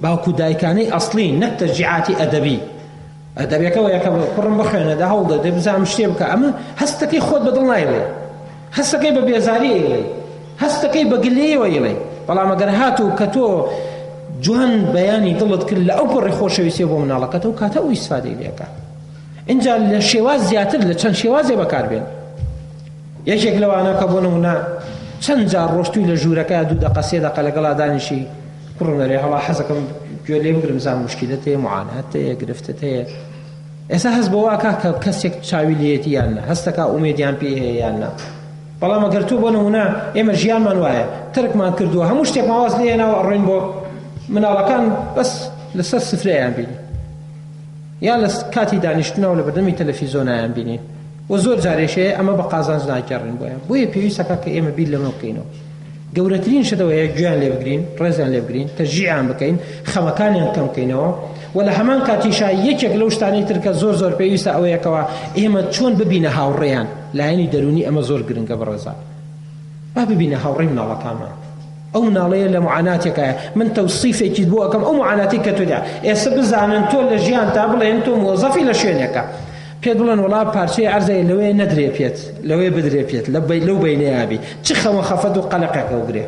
باوک و دایکانەی ئەسڵی نەک تەشجیعاتی ئەدەبی ئەدەبەکە وەیە کە کوڕم بخوێنە دە هەوڵ دەدەی بزانم شتێ بکە ئەمە هەستەکەی خۆت بەدڵ نایڵێ هەستەکەی بە بێزاری ئەیڵێ هەستەکەی بە گلەیەوە ئەیڵێ بەڵام ئەگەر هاتوو کە تۆ جوان بەیانی دڵت کرد لە ئەو پەڕی خۆشەویستیە بۆ مناڵەکەت و کاتە ئەو ئیسفادەی لێکە اینجا لە شێواز زیاتر لە چەند شێوازێ بەکاربێن یەکێک لەوانە کە بۆ نمونە چەند جار ڕۆشتووی لە ژوورەکە دوو دەقە سێ دەقە لەگەڵا دانیشی کوڕم دەرێ هەڵا حەزەکەم گوێ لێ بگرم زان مشکلت هەیە معانات هەیە گرفتت هەیە ئێستا هەست بەوە ئەکا کە کەسێک چاوی لێیەتی یان نا هەستەکا ئومێدیان پێی هەیە یان نا بەڵام ئەگەر تۆ بۆ نمونە ئێمە ژیانمان وایە تەرکمان کردووە هەموو شتێکمان واز لێ هێناوە ئەڕۆین بۆ مناڵەکان بەس لەسەر سفرەیان بینی یا لە کاتی دانیشتنەوە لە بەردەمی تەلەفیزۆنایان بینین و زۆر جارێش هەیە ئەمە بە قازانج ناگێڕین بۆیان بۆیە پێویستەکە کە ئێمە بیر لەمە بکەینەوە گەورەترین شت ئەوەیە گوێیان لێ بگرین، ڕێزیان لێ بگرین، تەشجیعیان بکەین، خەمەکانیان کەم بکەینەوە و لە هەمان کاتیشا یەکێک لەو شتانەی تر کە زۆر زۆر پێویستە ئەوەیە کەوا ئێمە چۆن ببینە هاوڕێیان، لایەنی دەروونی ئەمە زۆر گرنگە بەڕێزان. با ببینە هاوڕێی مناڵەکانمان. ئەو مناڵەیە لە معاناتێکایە من تەوسیفێکیت بۆ ئەکەم ئەو معاناتی کە تۆ ئێستا بزانن تۆ لە ژیانتا بڵێن تۆ مۆزەفی لە شوێنێکە پێت بڵێن وەڵا پارچەی عەرزەیە لەوەیە نەدرێ پێت لەوەیە بدرێ پێت لە لەو بەینەیا بی چ خەم و خەفەت و قەلەقێک ئەوگرێ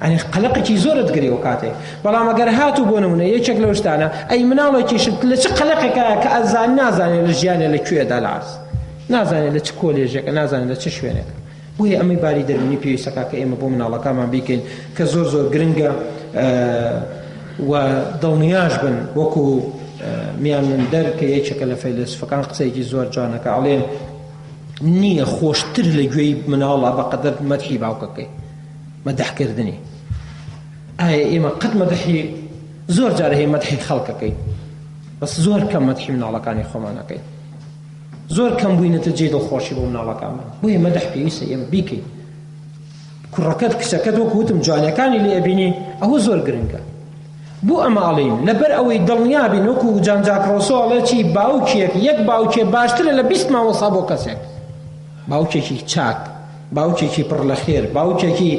ئەنی قەلەقێکی زۆرت گرێ و کاتێ بەڵام ئەگەر هاتوو بۆ نمونە یەکێک لەو شتانە ئەی مناڵێکیشت لە چ قەلەقێکە کە ئەزان نازانێ لە ژیانێ لە کوێدا لە عەرز نازانێ لە چ کۆلێژێکە نازانێ لە چ شوێنێکە. بۆیە ئەمەی باری دەروونی پێویستەکە کە ئێمە بۆ مناڵەکانمان بیکەین کە زۆر زۆر گرنگە و دڵنیاش بن وەکو میانمندەر کە یەکێکە لە فەیلەسوفەکان قسەیەکی زۆر جوانەکە ئەڵێ نییە خۆشتر لە گوێی مناڵە بەقەدەر مەدحی باوکەکەی مەدحکردنی ئایا ئێمە قەت مەدحی زۆر جار هەیە مەدحی خەڵکەکەی بەس زۆر کەم مەدحی مناڵەکانی خۆمانەکەی زۆر کەم بووینەتە جێی دڵخۆشی بۆ مناڵەکانمان بۆیە مەدح پێویستە ئێمە بیکەین کوڕەکەت کچەکەت وەکو وتم جوانیەکانی لێ ئەبینی ئەوە زۆر گرنگە بۆ ئەمە ئەڵێین لەبەر ئەوەی دڵنیا بین وەکو جان جاک ڕۆسۆ ئەڵێ چی باوکێک یەک باوکێ باشترە لە 20 مامۆستا بۆ کەسێک باوکێکی چاک باوکێکی پڕ لە خێر باوکێکی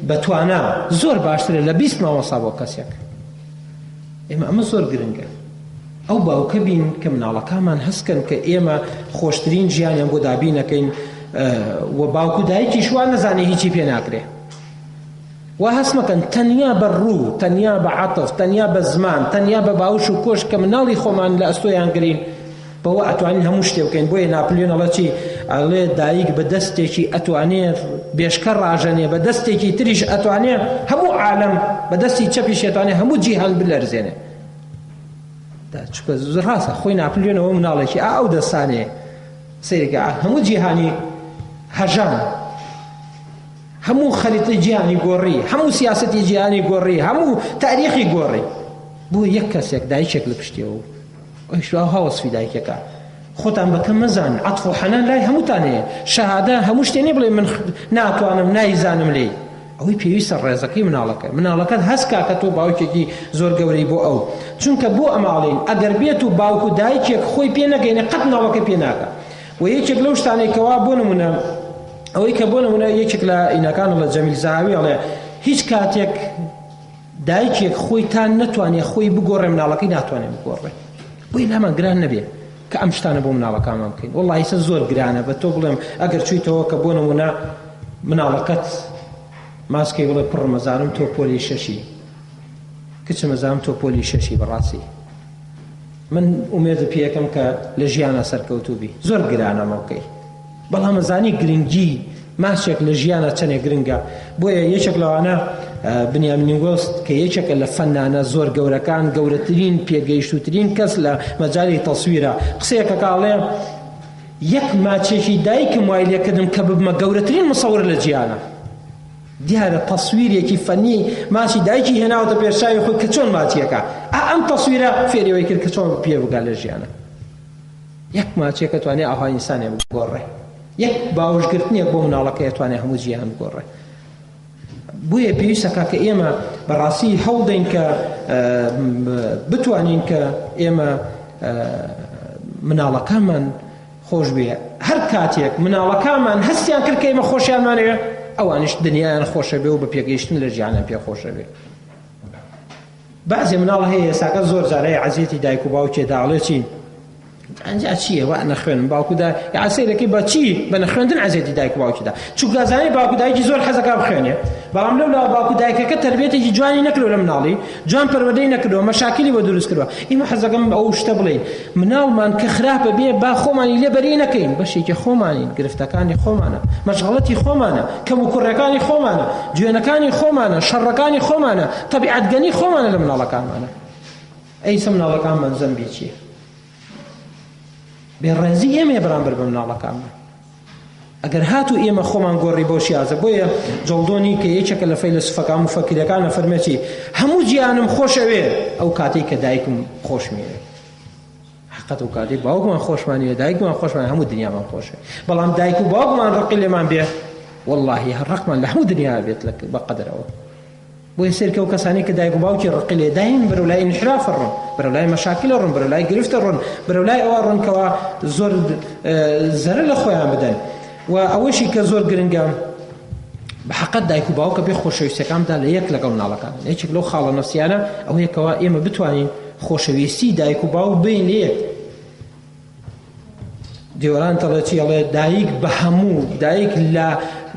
بەتوانا زۆر باشترە لە 20 مامۆستا بۆ کەسێک ئێمە ئەمە زۆر گرنگە ئەو باوکە بین کە مناڵەکانمان هەست کەن کە ئێمە خۆشترین ژیانیان بۆ دابینەکەین و باوک و دایکیش وا نەزانێ هیچی پێ ناکرێ وا هەست مەکەن تەنیا بە ڕوو تەنیا بە عەتف تەنیا بە زمان تەنیا بە باوش و کۆش کە مناڵی خۆمان لە ئەستۆیان گرین بەوە ئەتوانین هەموو شتێ بکەین بۆیە ناپلیۆن ئەڵێ چی ئەڵێ دایک بە دەستێکی ئەتوانێ بێشکە ڕاژەنێ بە دەستێکی تریش ئەتوانێ هەموو عالەم بە دەستی چەپیش ئەتوانێ هەموو جیهان بلەرزێنێ چونکە ڕاستە خۆی ناپلیۆنەوە مناڵێکی ئا ئەو دەستانێ سەیرەکە هەموو جیهانی هەژان هەموو خەریتەی جیهانی گۆڕی هەموو سیاسەتی جیهانی گۆڕی هەموو تاریخی گۆڕی بۆ یەک کەسێک دایکێک لە پشتیەوە ئەویش ئاوها وەسفی دایکەکە خۆتان بەکەم مەزان عەتف و حەنان لای هەمووتان هەیە شەهادە هەموو شتێ نیە بڵێ من ناتوانم نایزانم لێی ئەوەی پێویستە ڕێزەکەی مناڵەکە مناڵەکەت هەست کا کە تۆ باوکێکی زۆر گەورەی بۆ ئەو چونکە بۆ ئەماڵین ئەگەر بێت و باوک و دایکێک خۆی پێ نەگەینێ قەت مناڵەکە پێ ناکا و یەکێک لەو شتانەی کەوا بۆ نمونە ئەوەی کە بۆ نمونە یەکێک لە ئینەکان لە جەمیل زەهاوی ئەڵێ هیچ کاتێک دایکێک خۆی تا نەتوانێ خۆی بگۆڕێ مناڵەکەی ناتوانێ بگۆڕێ بۆی لامان گران نەبێ کە ئەم شتانە بۆ مناڵەکانمان بکەین وەڵڵاهی سە زۆر گرانە بە تۆ بڵێم ئەگەر چوویتەوە کە بۆ نمونە مناڵەکەت ماسکەی بڵێ کوڕم ئەزانم تۆ پۆلی شەشی کچم ئەزانم تۆ پۆلی شەشی بەڕاستی من ئومێد پێەکەم کە لە ژیانە سەرکەوتوو بی زۆر گرانە مەوکەی بەڵام ئەزانی گرنگی ماچێک لە ژیانە چەنێک گرنگە بۆیە یەکێک لەوانە بنیامین وێست کە یەکێکە لە فەنانە زۆر گەورەکان گەورەترین پێگەیشتوترین کەس لە مەجالی تەسویرە قسەیەکە کاڵێ یەک ماچێکی دایکم وای لێکردم کە ببمە گەورەترین مصور لە جیهانە دیارە تەسویرێکی فەنی ماچی دایکی هێناوەتە پێشچاوی خۆی کە چۆن ماچیەکە ئا ئەم تەسویرە فێریەوەی کرد کە چۆن پێ بگا لە ژیانە یەک ماچێک ئەتوانێ ئاها ئینسانێ بگۆڕێ یەک باوەشگرتنێک بۆ مناڵەکەی ئەتوانێ هەموو جیهان بگۆڕێ بۆیە پێویستە کاکە ئێمە بەڕاستی هەوڵدەین کە بتوانین کە ئێمە مناڵەکانمان خۆش بێ هەر کاتێک مناڵەکانمان هەستیان کرد کە ئێمە خۆشیانمانەوێ ئەوانیش دنیایان خۆشە بێ و بە پێگەیشتن لە ژیانیان پێ خۆشە بێ بەعزێ مناڵ هەیە ئێساکە زۆر جارەیە عەزیەتی دایک و باوکێ دا ئەڵێ چی ئەنجا چییە وا نەخوێنم باوکو دا یا سەیرەکەی بە چی بە نەخوێندن عەزیەتی دایک و باوکی دا چونکە زانی باوکو دایکی زۆر حەزەکا بخوێنێ بەڵام لەو لا باوکو دایکەکە تەربیەتێکی جوانی نەکردوە لە مناڵی جوان پەروەردەی نەکردوە مەشاکلی بۆ دروست کردوە ئێمە حەزەکەم ئەو شتە بڵێین مناڵمان کە خراپە بێ با خۆمانی لێ بەری نەکەین بەشێکی خۆمانین گرفتەکانی خۆمانە مەشغەڵەتی خۆمانە کەم و کوڕەکانی خۆمانە جوێنەکانی خۆمانە شەڕەکانی خۆمانە تەبیعەتگەنی خۆمانە لە مناڵەکانمانە ئەیسە مناڵەکانمان زەمبی چییە بێڕێزی ئێمەیە بەرامبەر بە مناڵەکانمان ئەگەر هاتوو ئێمە خۆمان گۆڕی بەو شیازە بۆیە جۆڵدۆنی کە یەکێکە لە فەیلەسوفەکان موفەکیرەکان ئەفەرمێ چی هەموو جیهانم خۆشەوێ ئەو کاتەی کە دایکم خۆشمیەوێ حقەت و کاتێک باوکمان خۆشمانەوێ دایکمان خۆشمان هەموو دنیامان خۆشە بەڵام دایک و باوکمان ڕقی لێمان بێ واللهی هەر ڕقمان لە هەموو دنیا بێت بە قەدرەوە بۆیە سەیرکە ئەو کەسانەی کە دایک و باوکی ڕقی لێ دایم بەرەو لای ئینحراف ڕۆن بەرەو لای مەشاکل ڕۆن بەرەو لای گرفتە ڕۆن بەرەو لای ئەوە ڕۆن کەوا زۆر زەرەر لە خۆیان بدەن و ئەوەشی کە زۆر گرنگە بە حەقەت دایک و باوکە بێ خۆشەویستەکان بدا لە یەک لەگەڵ مناڵەکان یەکێک لەو خاڵە نەفسیانە ئەوەیە کەوا ئێمە بتوانین خۆشەویستی دایک و باوک بین لە یەک دیۆرانت ئەڵێ چی ئەڵێ دایک بە هەموو دایک لە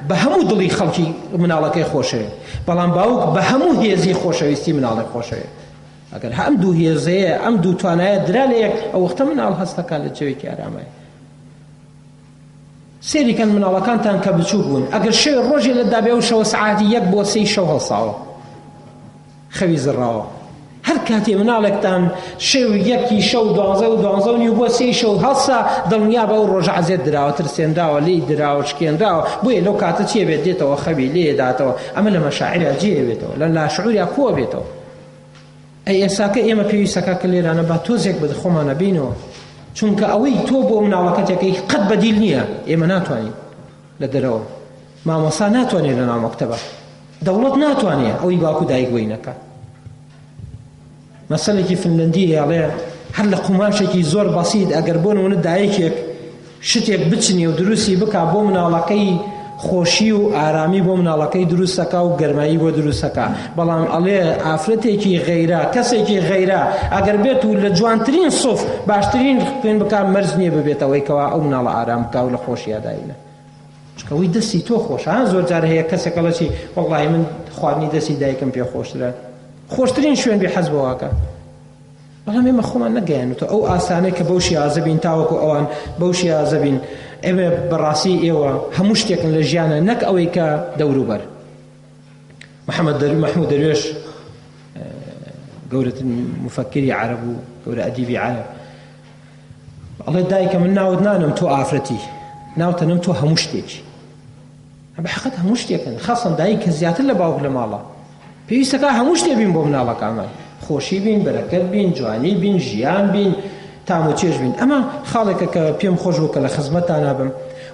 بە هەموو دڵی خەڵکی مناڵەکەی خۆشەوێ بەڵام باوک بە هەموو هێزی خۆشەویستی مناڵی خۆشەوێ ئەگەر ئەم دوو هێزەیە ئەم دوو توانایە درا لە یەک ئەو وەختە مناڵ هەستەکە لە جەوێکی ئارامای. سەیری کەن مناڵەکانتان کە بچووک بوون ئەگەر شەوێ ڕۆژێ لە دابێ ئەو شەوە سەعاتی یەک بۆ سێی شەو هەڵساوە خەوی زڕاوە هەر کاتێ مناڵێکتان شەو یەکی شەو دوانزە و دوانزە و نیو بۆ سێی شەو هەڵسا دڵنیا بە ئەو ڕۆژە عەزێت دراوە ترسێنراوە لێی دراوە شکێنراوە بۆیە لەو کاتە چیە بێت دێتەوە خەوی لێ داتەوە ئەمە لە مەشاعریا جێ بێتەوە لە لاشعوریا کۆ بێتەوە ئەی ئێساکە ئێمە پێویستەکە کە لێرانە با تۆزێک بە خۆمانە بینەوە چونکە ئەوەی تۆ بۆ مناڵەکەتەکەی قەت بەدیل نییە ئێمە ناتوانین لە دەرەوە مامۆسا ناتوانێت لە ناو مەکتەبە دەوڵەت ناتوانێت ئەوەی باوک و دایک بۆی نەکا مەسەلێکی فنلندی هەیە هەر لە قوماشێکی زۆر بەسیت ئەگەر بۆ نمونە دایکێک شتێک بچنێ و دروستی بکا بۆ مناڵەکەی خۆشی و ئارامی بۆ مناڵەکەی دروستەکا و گەرمایی بۆ دروستەکا بەڵام ئەڵێ ئافرەتێکی غەیرە کەسێکی غەیرە ئەگەر بێت و لە جوانترین سوف باشترین خوێن بکا مەرج نییە ببێتەوەی کەوا ئەو مناڵە ئارام بکا و لە خۆشییا داینە چونکە ئەوەی دەستی تۆ خۆشە ها زۆر جار هەیە کەسێک ئەڵێ چی وەڵڵاهی من خواردنی دەستی دایکم پێ خۆشترە خۆشترین شوێن بێ حەز بەواکە بەڵام ئێمە خۆمان نەگەیانوتە ئەو ئاسانەی کە بەو شێوازە بین تاوەکو ئەوان بەو شێوازە بین ئێمە بەڕاستی ئێوە هەموو شتێکن لە ژیانە نەک ئەوەی کە دەوروبەر محەممەد دەر مەحمود دەروێش گەورەترین مفەکری عەرەب و گەورە ئەدیبی عەرەب ئەڵێ دایکە من ناوت نانم تۆ ئافرەتی ناوتەنم تۆ هەموو شتێکی بە حەقت هەموو شتێکن خاصن دایک کە زیاتر لە باوک لە ماڵە پێویستەکە هەموو شتێ بین بۆ مناڵەکانمان خۆشی بین بەرەکەت بین جوانی بین ژیان بین تام و چێژ بین ئەمە خاڵێکە کە پێم خۆش بوو کە لە خزمەتتانا بم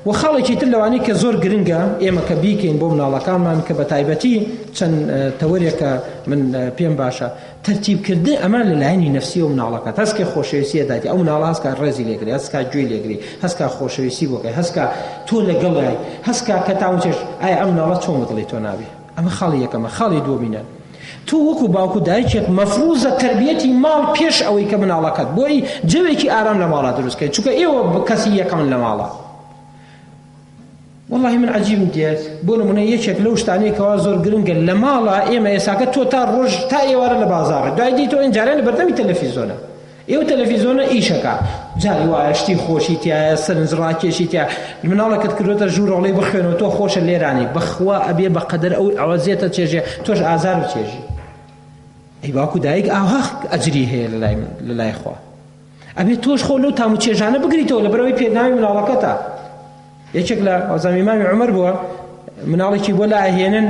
و خاڵێکی تر لەوانەی کە زۆر گرنگە ئێمە کە بیکەین بۆ مناڵەکانمان کە بە تایبەتی چەند تەوەرێکە من پێم باشە تەرتیبکردن ئەمە لە لایەنی نەفسیەوە مناڵەکەت هەست کە خۆشەویستی ئەداتی ئەو مناڵە هەست کە ڕێزی لێگری هەست کە گوێی لێگری هەست کە خۆشەویستی بۆ کەی هەست کە تۆ لەگەڵیای هەست کە کە تام و چێژ ئایا ئەم مناڵە چۆن بە دڵی تۆ نابێ ئەمە خاڵی یەکەمە خاڵی دووەمینە تۆ وەکو باوک و دایکێک مەفروزە تەربیەتی ماڵ پێش ئەوەی کە مناڵەکەت بۆی جەوێکی ئارام لە ماڵا دروست کەی چونکە ئێوە کەسی یەکەمن لە ماڵا وەڵاهی من عەجیبم دێت بۆ نمونە یەکێک لەو شتانەی کەوا زۆر گرنگە لە ماڵا ئێمە ئێساکە تۆ تا ڕۆژ تا ئێوارە لە بازاڕێ دوای دیتۆ ئینجارە لە بەردەمی تەلەفیزۆنە ئێوە تەلەفیزۆنە ئیشەکە جاری وایە شتی خۆشی تایە سەرنج ڕاکێشی تیا مناڵەکەت کردوتە ژوورۆڵی بخوێنەوە تۆ خۆشە لێرانی بەخوا ئەبێ بە قەدەر ئەو ئەوەزیێتە چێژێ تۆش ئازار بچێژی ئەی باوکو دایک ئاها ئەجری هەیە لە لای لە لای خوا ئەبێ تۆش خۆ لەو تام و چێژانە بگریتەوە لەبەرەوەی پێناوی مناڵەکەتە یەکێک لە وازانم ئیمامی عومەر بووە مناڵێکی بۆ لا ئەهێنن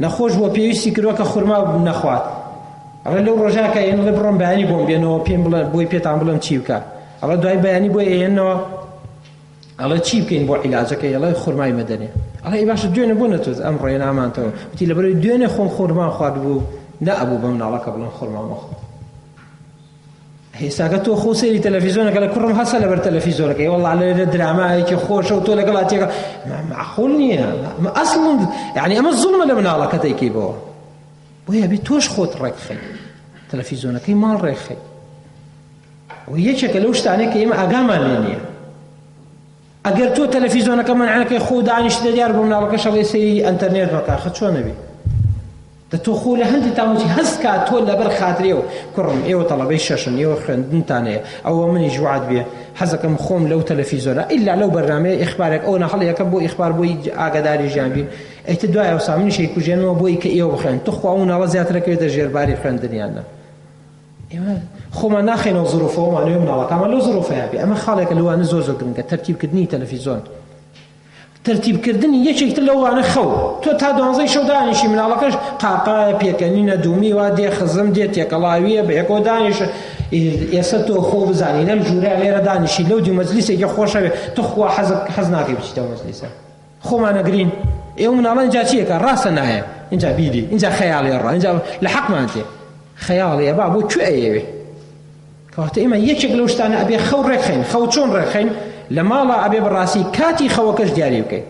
نەخۆش بووە پێویستی کردووە کە خورما نەخوات ئەڵێ لەو ڕۆژە کە ئێنڵێ بڕۆم بەیانی بۆم بێنەوە پێم بڵێ بۆی پێتان بڵێم چی بکە ئەڵێ دوای بەیانی بۆی ئەهێنەوە ئەڵێ چی بکەین بۆ عیلاجەکەی ئەڵێ خورمای مەدەنێ ئەڵێ ئی باشە دوێنێ بۆ نەتوت ئەم ڕۆیە نامانتەوە وتی لەبەرەوەی دوێنێ خۆم خورمان خواردبوو نەئەبوو بە مناڵەکە بڵێم خورما مەخۆ ئێستاکە تۆ خۆ سەیری تەلەفیزۆنەکە لە کوڕم هەسە لەبەر تەلەفیزۆنەکەی وەڵا لێرە درامایەکی خۆشە و تۆ لەگەڵ تێکە معقول نییە ئەسڵ یعنی ئەمە زوڵمە لە مناڵەکە دەیکەی بەوە بۆیە بێ تۆش خۆت ڕێکخەی تەلەفیزۆنەکەی ماڵ ڕێکخەی و یەکێکە لەو شتانەی کە ئێمە ئاگامان لێ نییە ئەگەر تۆ تەلەفیزۆنەکە مەنعەکەی خۆ دانیشتە دیار بۆ مناڵەکەش ئەڵێ سەیری ئەنتەرنێت مەکە خە چۆن ئەبی دە تۆ خۆ لە هەندی تاوچی هەست کا تۆ لەبەر خاترێ و کوڕم ئێوە تەڵەبەی شەشن ئێوە خوێندنتان هەیە ئەوە منیش وعد بێ حەزەکەم خۆم لەو تەلەفیزۆنە ئیلا لەو بەرنامەیە ئیخبارێک ئەو نەهەڵیەکەم بۆ ئیخبار بۆی ئاگاداری ژیان بین ئیتر دوای ئەوسا منیش ئەیکوژێنمەوە بۆی کە ئێوە بخوێن توخوا ئەو مناڵە زیاترەکەوێتە ژێرباری خوێندنیان نا ئێمە خۆمان ناخەینەوە زروفەوە مانەوەی مناڵەکانمان لەو زروفەیان بێ ئەمە خاڵێکە لەوانە زۆر زۆر گرنگە تەرتیبکردنی تەلەفیزۆن تەرتیبکردنی یەکێک تر لەوانە خەو تۆ تا دوانزەی شەو دانیشی مناڵەکەش قاقایە پێکەنینە دومی وا دێ خزم دێ تێکەڵاویە بە یەکەوە دانیش ئێستا تۆ خۆ بزانی لەم ژوورە لێرە دانیشی لەو دوو مەجلیسێکی خۆشەوێ تخوا حەز حەز ناکەی بچیتەوە مەجلیسە خۆمان ئەگرین ئێوە مناڵان ئینجا چی ئەکا ڕاستە نایە ئینجا بیری ئینجا خەیاڵی ئەڕا ئینجا لە حەقمان تێ خەیاڵی ئەبا بۆ کوێ ئەیەوێ کەواتە ئێمە یەکێک لەو شتانە ئەبێ خەو ڕێکخەین خەو چۆن ڕێکخەین لە ماڵا ئەبێ بەڕاستی کاتی خەوەکەش دیاری بکەین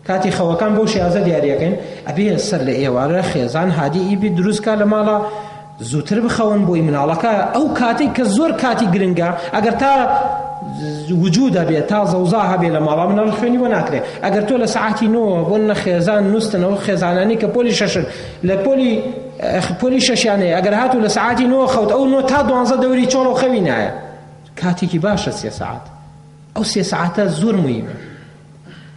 کاتی خەوەکان بەو شێوازە دیاریەکەین ئەبێ سەر لە ئێوارە خێزان هادی ئیبی دروستکا لە ماڵا زووتر بخەون بۆی مناڵەکە ئەو کاتەی کە زۆر کاتی گرنگە ئەگەر تا وجود هەبێ تا زەوزا هەبێ لە ماڵا مناڵ خوێنی بۆ ناکرێ ئەگەر تۆ لە سەعاتی نۆ بۆ نە خێزان نووستنەوە خێزانانی کە پۆلی شەشن لە پۆلی پۆلی شەشیانەیە ئەگەر هاتوو لە سەعاتی نۆ خەوت ئەو نۆ تا دوانزە دەوری چۆڵ و خەوی نایە کاتێکی باشە سێ سەعات ئەو سێ سەعاتە زۆر مهمە.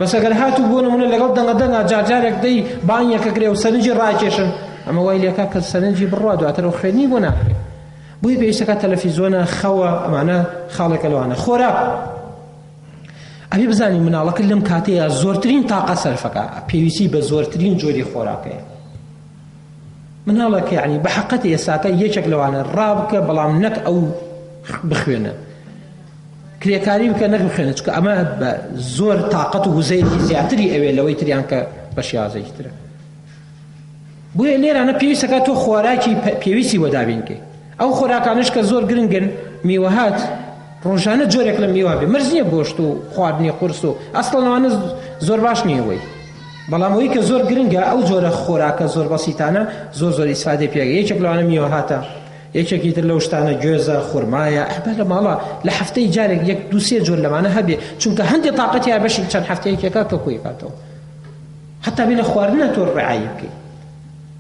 بەس ئەگەر هاتوو بۆ نمونە لەگەڵ دەنگە دەنگا جارجارێک دەی بانگێکە کرێ و سەرنجی ڕاکێشن ئەمە وای لێکا کە سەرنجی بڕوا دواتر ئەو خوێندنی بۆ ناکرێ بۆیە پێویستەکە تەلەفیزۆنە خەوە ئەمانە خاڵێکە لەوانە خۆراک ئەبێ بزانی مناڵەکە لەم کاتەیە زۆرترین تاقە سەرفەکە پێویستی بە زۆرترین جۆری خۆراکەیە مناڵەکە یعنی بە حەقەت ئێساکە یەکێک لەوانە ڕابکە بەڵام نەک ئەو بخوێنە کرێکاری بکە نەک بخوێنە چونکە ئەمە بە زۆر تاقەت و وزەیەکی زیاتری ئەوێ لەوەی تریان کە بە شێوازێکی ترە بۆیە لێرانە پێویستەکە تۆ خۆراکی پێویستی بۆ دابین کەی ئەو خۆراکانش کە زۆر گرنگن میوەهات ڕۆژانە جۆرێک لە میوە بێ مەرج نییە گۆشت و خواردنی قورس و ئەسڵەن ئەوانە زۆر باش نییە وەی بەڵام ئەوەی کە زۆر گرنگە ئەو جۆرە خۆراکە زۆر بەسیتانە زۆر زۆر ئیسفادەی پێگە یەکێک لەوانە میوەهاتە یەکێکی تر لەو شتانە گوێزە، خورمایە، ئەبا لە ماڵا لە هەفتەی جارێک یەک دوو سێ جۆر لەمانە هەبێ چونکە هەندێ تاقەتی هەیە بەشی چەند هەفتەیەکێکە کە کۆی کاتەوە هەتا بێ لە خواردنە تۆ ڕعایی بکەی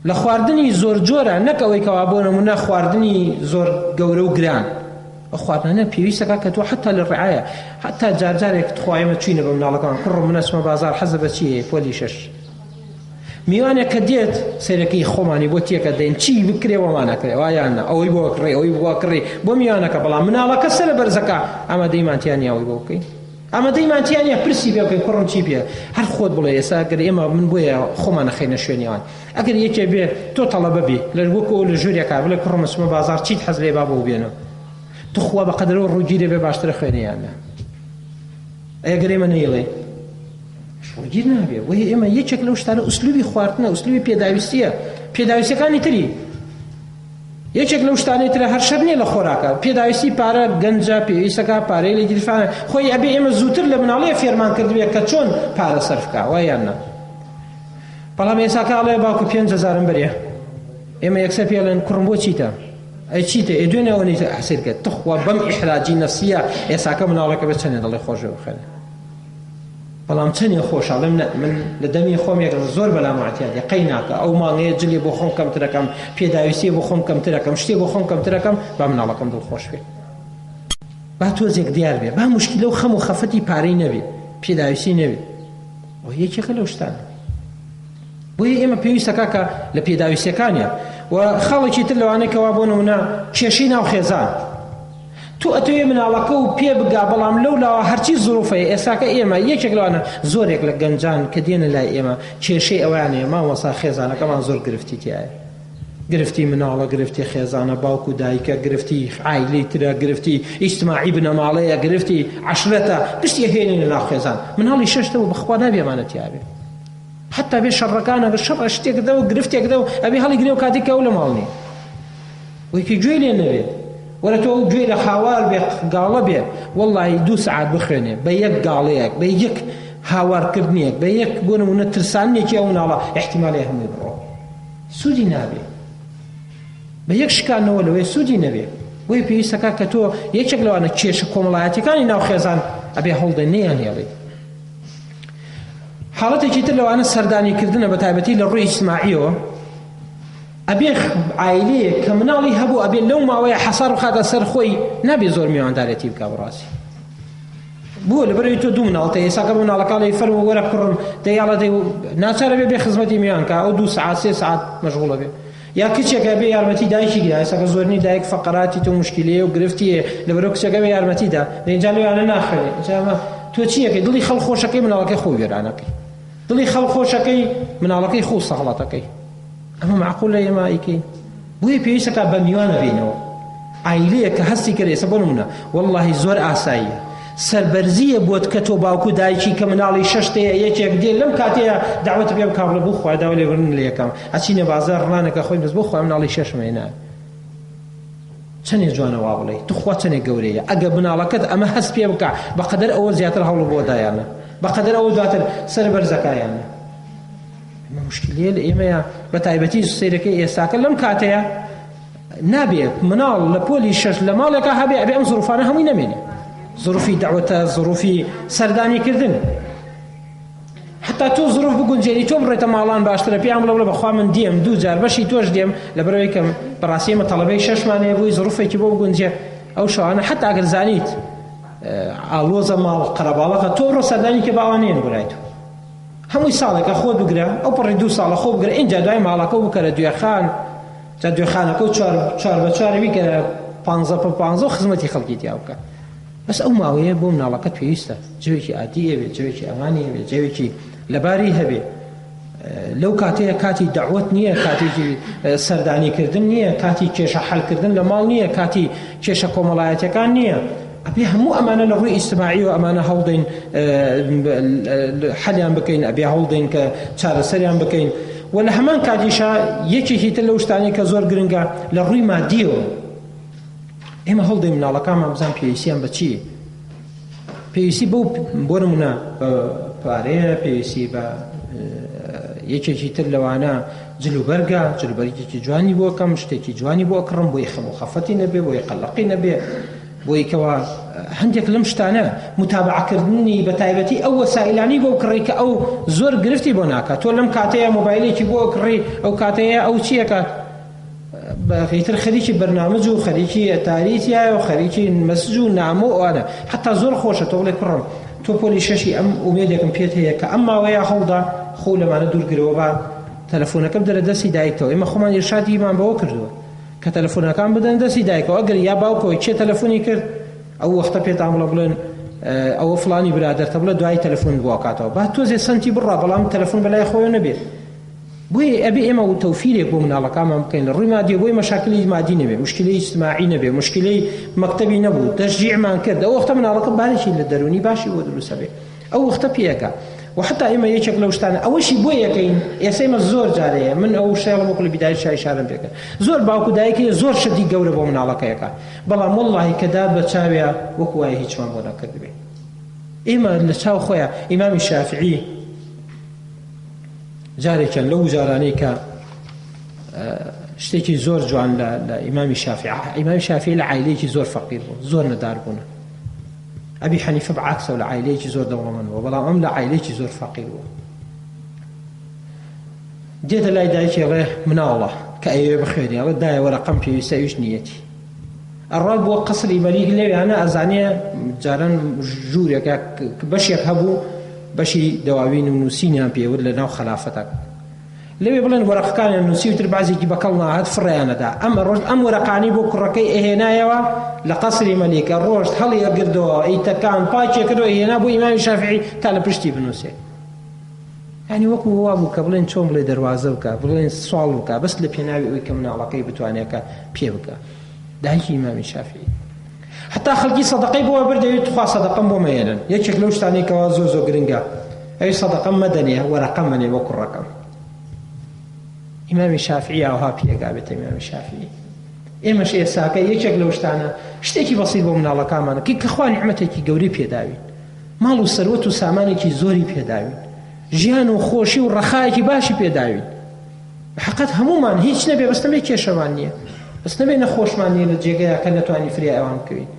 لە خواردنی زۆر جۆرە نەک ئەوەی کەوا بۆ نمونە خواردنی زۆر گەورە و گران ئەو خواردنانە پێویستەکە کە تۆ حتا لە ڕعایە حتا جارجارێک تخوایمە چوینە بە مناڵەکان کوڕم من ئەچمە بازار حەزە بە چی هەیە پۆلی شەش میوانێک کە دێت سەیرەکەی خۆمانی بۆ تێکە دەین چی بکرێ وەما نەکرێ وایان نا ئەوەی بۆ کڕێ ئەوەی بۆ کڕی بۆ میوانەکە بەڵام مناڵەکە سەرە بەرزەکە ئامادەیمان تیا نییە ئەوەی بۆ بکەین ئامادەیمان تیا نییە پرسی پێ بکەین کوڕم چی پێ هەر خۆت بڵێ ئێستا گەر ئێمە من بۆیە خۆمان نەخەینە شوێنیان ئەگەر یەکێ بێ تۆ تەڵەبە بی لە وەکو لە ژوورێکا بڵێ کوڕم ئەچمە بازاڕ چیت حەز لێ با بۆ بێنم تخوا بە قەدرەوە ڕووگیرێ بێ باشترە خوێنیان نا ئەگەر ئێمە نەیڵێ شۆڕگیر نابێ بۆیە ئێمە یەکێک لەو شتانە ئوسلوبی خواردنە ئوسلوبی پێداویستیە پێداویستەکانی تری یەکێک لەو شتانەی ترە هەر شەر نییە لە خۆراکە پێداویستی پارە گەنجە پێویستەکە پارەی لە گیرفانە خۆی ئەبێ ئێمە زووتر لە مناڵەیە فێرمان کردبێت کە چۆن پارە سەرف کا وایان نا بەڵام ئێساکە ئەڵێ باوکە پێنج هەزارم بەرێ ئێمە یەکسەر پێڵێن کوڕم بۆ چیتە ئەی چیتە ئێ دوێنێ ئەوە نیتە حسیر کرد تخوا بەم ئیحراجی نەفسیە ئێساکە مناڵەکە بە چەندێ دەڵێ خۆشە بخەنێ بەڵام چەنێ خۆشە ئەڵێم نە من لە دەمی خۆم یەک زۆر بەلام اعتیادی قەی ناکە ئەو مانگەیە جلێ بۆ خۆم کەمترەکەم پێداویستیە بۆ خۆم کەمترەکەم شتێ بۆ خۆم کەمترەکەم با مناڵەکەم دڵخۆش بێ با تۆزێک دیار بێ با مشکلە و خەم و خەفەتی پارەی نەبێ پێداویستی نەبێ ئەو یەکێکە لەو شتانە بۆیە ئێمە پێویستەکە کە لە پێداویستیەکانیان و خاڵێکی تر لەوانەیە کەوا بۆ نمونە کێشەی ناو خێزان تۆ ئەتەوێ مناڵەکە و پێ بگا بەڵام لەو لاوە هەرچی زروفەیە ئێستاکە ئێمە یەکێک لەوانە زۆرێک لە گەنجان کە دێنە لای ئێمە کێشەی ئەویان هەیە مامۆستا خێزانەکەمان زۆر گرفتی تایە گرفتی مناڵە گرفتی خێزانە باوک و دایکە گرفتی عایلەی ترە گرفتی ئیجتماعی بنەماڵەیە گرفتی عەشرەتە گشتی هێنینە ناو خێزان مناڵی شەشتەوە بەخوا نابێ ئەمانە تیابێ حتا بێ شەڕەکان ئەگەر شەڕ شتێک دەوە گرفتێک دەوە ئەبێ هەڵی گرێ و کاتێک کە ئەو لە ماڵ نییە وەی کە گوێی لێ نەبێت وەرە تۆ ئەو گوێی لە هاوار بێ گاڵە بێ وەڵی دوو سەعات بخوێنێ بە یەک گاڵەیەک بە یەک هاوارکردنێک بە یەک بۆ نمونە ترسانێکی ئەو مناڵە احتیمالەیە هەمووی بڕۆ سوودی نابێ بە یەک شکانەوە لەوەی سوودی نەبێ بۆیە پێویستەکە کە تۆ یەکێک لەوانە کێشە کۆمەڵایەتەکانی ناو خێزان ئەبێ هەوڵدە نەیان هێڵیت حاڵەتێکی تر لەوانە سەردانیکردنە بە تایبەتی لە ڕووی ئیجتماعیەوە ئەبێ عایلەیەک کە مناڵی هەبوو ئەبێ لەو ماوەیە حەسار بخاتە سەر خۆی نابێ زۆر میواندارێتی بکا بەڕاستی بۆ لەبەرەوەی تۆ دوو مناڵتە ئێساکە بە مناڵەکە فەرموو وەرە کوڕم دەیاڵە دەی ناچارە بێ بێ خزمەتی میوان کا ئەو دوو سەعات سێ سەعات مەشغوڵە بێ یا کچێکە بێ یارمەتی دایکی گرا ئێساکە زۆرنی دایک فەقەراتی تۆ مشکلەیە و گرفتیە لەبەرەوە کچەکە بێ یارمەتی دا دەینجا لەویانە ناخوێنێ ئینجا تۆ چیەکەی دڵی خەڵک خۆشەکەی مناڵەکەی خۆ وێرانەکەی دڵی خەڵک خۆشەکەی مناڵەکەی خۆ سەغڵەتەکەی ئەمە معقولە ئێمە ئەیکەین بۆیە پێویستەکە بە میوانە بینەوە عایلەیە کە هەستی کرد ئێستا بۆ نمونە واللهی زۆر ئاساییە سەربەرزیە بۆت کە تۆ باوک و دایکی کە مناڵی شەشتەیە یەکێک دێ لەم کاتەیە داوەت پێ بکا بڵێ بۆ خوای داوا لێبوردن لێ یەکەم ئەچینە بازاڕ ڕانەکە خۆی بەس بۆ خوای مناڵی شەشم هێنا چەنێ جوانە وا بڵێ توخوا چەنێ گەورەیە ئەگە مناڵەکەت ئەمە هەست پێ بکە بەقەدەر ئەوە زیاتر هەوڵ بۆ دایانە بەقەدەر ئەوە دواتر سەر بەرزەکایانە ئەمە مشکلەیە لە ئێمەیە بە تایبەتی سەیرەکەی ئێستاکە لەم کاتەیە نابێ مناڵ لە پۆلی شەش لە ماڵێکا هەبێ ئەبێ ئەم زروفانە هەمووی نەمێنێ زروفی دەعوەتە زروفی سەردانیکردن حتا تۆ زروف بگونجێنی تۆ بڕێتە ماڵان باشترە پێیان بڵێ بڵێ بەخوا من دێم دوو جار بەشی تۆش دێم لەبەرەوەی کەم بەڕاستی ئێمە تەڵەبەی شەشمان هەیە بۆی زروفێکی بۆ بگونجێ ئەو شەوانە حتا ئەگەر زانیت ئاڵۆزە ماڵ قەرەباڵغە تۆ بڕۆ سەردانی کە باوانەیەن بۆ لای تۆ. هەمووی ساڵێکە خۆت بگرە ئەو پەڕی دوو ساڵە خۆ بگرە ئینجا دوای ماڵەکە و بکەرە دوێخان جا دوێخانەکە و چوار چوار بە چوار بیکەرە پانزە پە پانزە و خزمەتی خەڵکی تیا بکە بەس ئەو ماوەیە بۆ مناڵەکەت پێویستە جەوێکی عادی هەبێ جەوێکی ئەمانی هەبێ جەوێکی لەباری هەبێ لەو کاتەیە کاتی دەعوەت نییە کاتێکی سەردانیکردن نییە کاتی کێشە حلکردن لە ماڵ نییە کاتی کێشە کۆمەڵایەتەکان نییە ئەبێ هەموو ئەمانە لە ڕووی ئیجتماعی و ئەمانە هەوڵدەین حەلیان بکەین ئەبێ هەوڵدەین کە چارەسەریان بکەین و لە هەمان کاتیشا یەکێکی تر لەو شتانەی کە زۆر گرنگە لە ڕووی مادیەوە ئێمە هەوڵدەین مناڵەکانمان بزان پێویستیان بە چییە پێویستی بەو بۆ نمونە بە پارەیە پێویستی بە یەکێکی تر لەوانە جلوبەرگە جلوبەرگێکی جوانی بۆ کەم شتێکی جوانی بۆ کڕم بۆی خەم و خەفەتی نەبێ بۆی قەلەقی نەبێ بۆی کەوا هەندێک لەم شتانە متابعەکردنی بە تایبەتی ئەو وەسائلانی بۆ کڕی کە ئەو زۆر گرفتی بۆ ناکات تۆ لەم کاتەیە مۆبایلێکی بۆ کڕی ئەو کاتەیە ئەو چیەکات ئیتر خەریکی بەرنامج و خەریکی ئەتاری تایە و خەریکی مەسج و نامە و ئەوانە حتا زۆر خۆشە تۆ بڵێ کوڕم تۆ پۆلی شەشی ئەم ئومێدێکم پێت هەیە کە ئەم ماوەیە هەوڵدا خۆ لەمانە دوورگرەوە با تەلەفۆنەکە بدەرە دەستی دایکتەوە ئێمە خۆمان ئیرشادیمان بەوە کردووە کە تەلەفۆنەکان بدەن دەستی دایکەوە ئەگەر یا باوکەوە کێ تەلەفۆنی کرد ئەو وەختە پێتان بڵێ بڵێن ئەوە فلانی برادەرتە بڵێ دوای تەلەفۆن بۆ کاتەوە با تۆزێ سەنتی بڕا بەڵام تەلەفۆن بەلای خۆیەوە نەبێت بۆیە ئەبێ ئێمە و تەوفیرێک بۆ مناڵەکانمان بکەین لە ڕووی مادیەوە بۆی مەشاکلی مادی نەبێ مشکلەی ئیجتماعی نەبێ مشکلەی مەکتەبی نەبوو تەشجیعمان کرد ئەو وەختە مناڵەکە بارێکی لە دەروونی باشی بۆ دروستە بێ ئەو وەختە پێیەکە و حتا ئێمە یەکێک لەو شتانە ئەوەشی بۆ یەکەین ئێستا ئێمە زۆر جارەیە من ئەو شتەیە وەکو لە بیدای شای شارم پێکرد زۆر باوک و دایک هەیە زۆر شتی گەورە بۆ مناڵەکەیەکە بەڵام وەڵڵاهی کە داد بە چاویا وەکو وایە هیچمان بۆ نەکردبێ ئێمە لە چاو خۆیان ئیمامی شافعی جارێکیان لەو جارانەی کە شتێکی زۆر جوان لە ئیمامی شافعی ئیمامی شافعی لە عایلەیەکی زۆر فەقیر بوو زۆر نەدار بوون ئەبی حەنیفە بەعکسەوە لە عایلەیەکی زۆر دەوڵەمەند بوو بەڵام ئەم لە عایلەیەکی زۆر فەقیر بوو دێتە لای دایکی ئەڵێ مناڵە کە ئەیەوێ بخوێنێ ئەڵێ دایە وەرەقەم پێویستە ئەویش نیەتی ئەڕات بۆ قەسری مەلیک لەویانە ئەزانێ جاران ژوورێکە بەشێک هەبوو بەشی دەواوین و نووسینیان پێوت لە ناو خەلافەتە لەوێ بڵێن وەرەقەکانیان نووسی و تر بازێکی بەکەڵ ناهات فڕێیانەدا ئەم ڕۆژ ئەم وەرەقانی بۆ کوڕەکەی ئەهێنایەوە لە قەسری مەلیکە ڕۆژ هەڵی ئەگردەوە ئیتەکان پاکێ کردەوە هێنا بۆ ئیمامی شافعی تا لە پشتی بنووسێ یعنی وەکو وا بوو کە بڵێن چۆن بڵێ دەروازە بکە بڵێن سواڵ بکە بەس لە پێناوی ئەوی کە مناڵەکەی بتوانێت کە پێ بکە دایکی ئیمامی شافعی حتا خەڵکی سەدەقەی بۆ بردەوێت تخوا سەدەقەم بۆ مەێنن یەکێک لەو شتانەی کەوا زۆر زۆر گرنگە ئەوی سەدەقەم مەدەنێ وەرەقەم مەنێ بۆ کوڕەکەم ئیمامی شافعی ئاوها پێگا بێتە ئیمامی شافعی ئێمەش ئێساکە یەکێک لەو شتانە شتێکی بەسیط بۆ مناڵەکانمانە کە کەخوا نیعمەتێکی گەورەی پێداوین ماڵ و سەروەت و سامانێکی زۆری پێداوین ژیان و خۆشی و ڕەخایەکی باشی پێداوین حقت هەمومان هیچ نەبێ بەس نەبێ کێشەمان نییە بەس نەبێ نەخۆشمان نییە لە جێگەیە کە نەتوانی فریا ئەوان بکەوین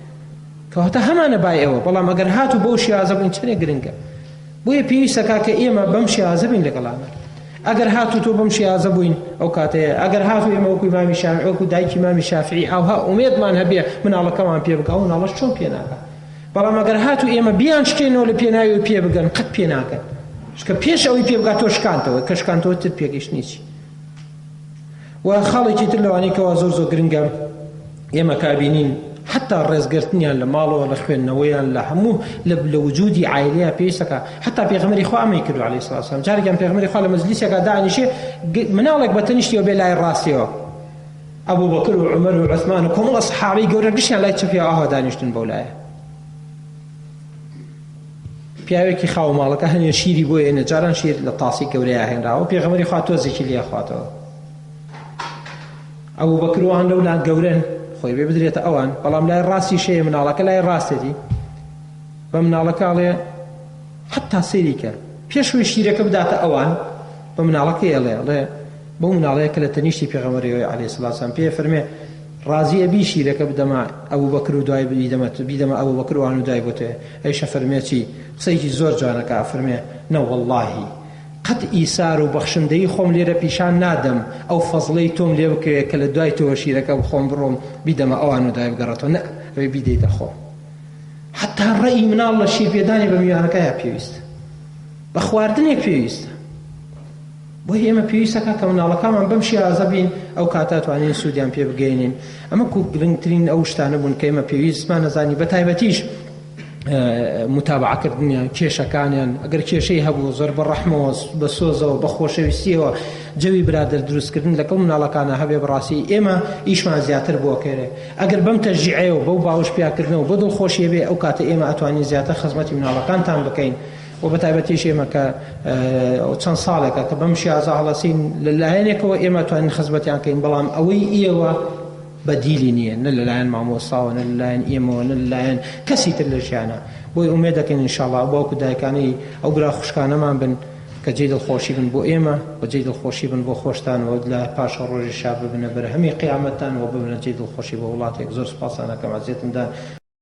کەواتە هەمانە بای ئەوە بەڵام ئەگەر هاتوو بەو شێوازە بووین چەنێک گرنگە بۆیە پێویستە کاکە ئێمە بەم شێوازە بین لەگەڵانە ئەگەر هاتوو تۆ بەم شێوازە بووین ئەو کاتەیە ئەگەر هاتوو ئێمە وەکو ئیمامی شافعی وەکو دایکی ئیمامی شافعی ئاوها ئومێدمان هەبێ مناڵەکەمان پێ بگا ئەو مناڵەش چۆن پێ ناگا بەڵام ئەگەر هاتوو ئێمە بیان شکێنەوە لە پێناوی و پێ بگەن قەت پێ ناگەن چونکە پێش ئەوەی پێ بگات تۆ شکانتەوە کە شکانتەوە تر پێگەیشتنی چی و خاڵێکی تر لەوانەی کەوا زۆر زۆر گرنگە ئێمە کابینین حتا ڕێزگرتنیان لە ماڵەوە لە خوێندنەوەیان لە هەموو لە وجودی عایلەیە پێویستەکە حتا پێغەمبەری خوا ئەمەی کردو عەلەیهی سڵاو وسلام جارێکیان پێغەمبەری خوا لە مەجلیسێکا دانیشێ مناڵێک بە تەنیشتیەوە بێ لای ڕاستیەوە ئەبوبەکر و عومەر و عوسمان و کۆمەڵە سەحابەی گەورە گشتیان لای چەپیەوە ئاوا دانیشتن بەو لایە پیاوێکی خاوە ماڵەکە هەنێ شیری بۆ ئێنە جاران شیر لە تاسی گەورەیە هێنراوە پێغەمبەری خوا تۆزێکی لێ خواتەوە ئەبوبەکر وان لەو لا گەورەن خۆی بێ بدرێتە ئەوان بەڵام لای ڕاستی شەیە مناڵەکە لای ڕاستێتی بە مناڵەکە ئەڵێ حتا سەیری کە پێشوی شیرەکە بداتە ئەوان بە مناڵەکەی ئەڵێ ئەڵێ بەو مناڵەیە کە لە تەنیشتی پێغەمبەرەوەی عەلەیهی سڵات وسلام پێ فەرمێ ڕازی ئەبی شیرەکە بدەمە ئەبوبەکر و دوای بیدەمە بیدەمە ئەبوبەکر وان و دوای بۆ تۆ ئەویش ئەفەرمێ چی قسەیەکی زۆر جوانەکە ئەفەرمێ نە وەڵڵاهی قەت ئیسار و بەخشندەیی خۆم لێرە پیشان نادەم ئەو فەزڵەی تۆم لێ بکەوێ کە لە دوای تۆوە شیرەکە بخۆم بڕۆم بیدەمە ئەوان و دوای بگەڕێتەوە نە ئەوێ بیدەیتە خۆم حتا ڕەئی مناڵ لە شیر پێدانی بە میوانەکەیا پێویستە. بە خواردنێک پێویستە. بۆیە ئێمە پێویستەکە کە مناڵەکانمان بەم شێوازە بین، ئەو کاتە توانین سوودیان پێ بگەینین. ئەمە کو گرنگترین ئەو شتانە بوون کە ئێمە پێویستمان نەزانی، بە تایبەتیش متابعەکردنیان، کێشەکانیان، ئەگەر کێشەی هەبوو زۆر بە ڕەحمەوە، بە سۆزەوە، بە خۆشەویستیەوە جەوی برادەر دروستکردن لەگەڵ مناڵەکانە هەبێ، بەڕاستی ئێمە ئیشمان زیاتر بۆ کەرێ. ئەگەر بەم تەشجیعەیەوە، بەو باوەش پیاکردنەوە، بۆ دڵخۆشیە بێ، ئەو کاتە ئێمە ئەتوانین زیاتر خزمەتی مناڵەکانتان بکەین. و بە تایبەتیش ئێمە کە چەند ساڵێکە کە بەم شێوازە هەڵەسین، لە لایەنێکەوە ئێمە توانین خزمەتیان کەین، بەڵام ئەوەی ئێوە بەدیلی نییە، نە لەلایەن مامۆستاوە، نە لەلایەن ئێمەوە، نە لەلایەن کەسی تر لە ژیانە. بۆی ئومێد دەکەین ئینشاءڵڵا ئەو باوک و دایکانەی ئەو برا خوشکانەمان بن کە جێی دڵخۆشی بن بۆ ئێمە و جێی دڵخۆشی بن بۆ خۆشتان و لە پاشە ڕۆژیشا ببنە بەرهەمی قیامەتتان و ببنە جێی دڵخۆشی بۆ وڵاتێک. زۆر سوپاستان ئەکەم، ئەزیەتم دان.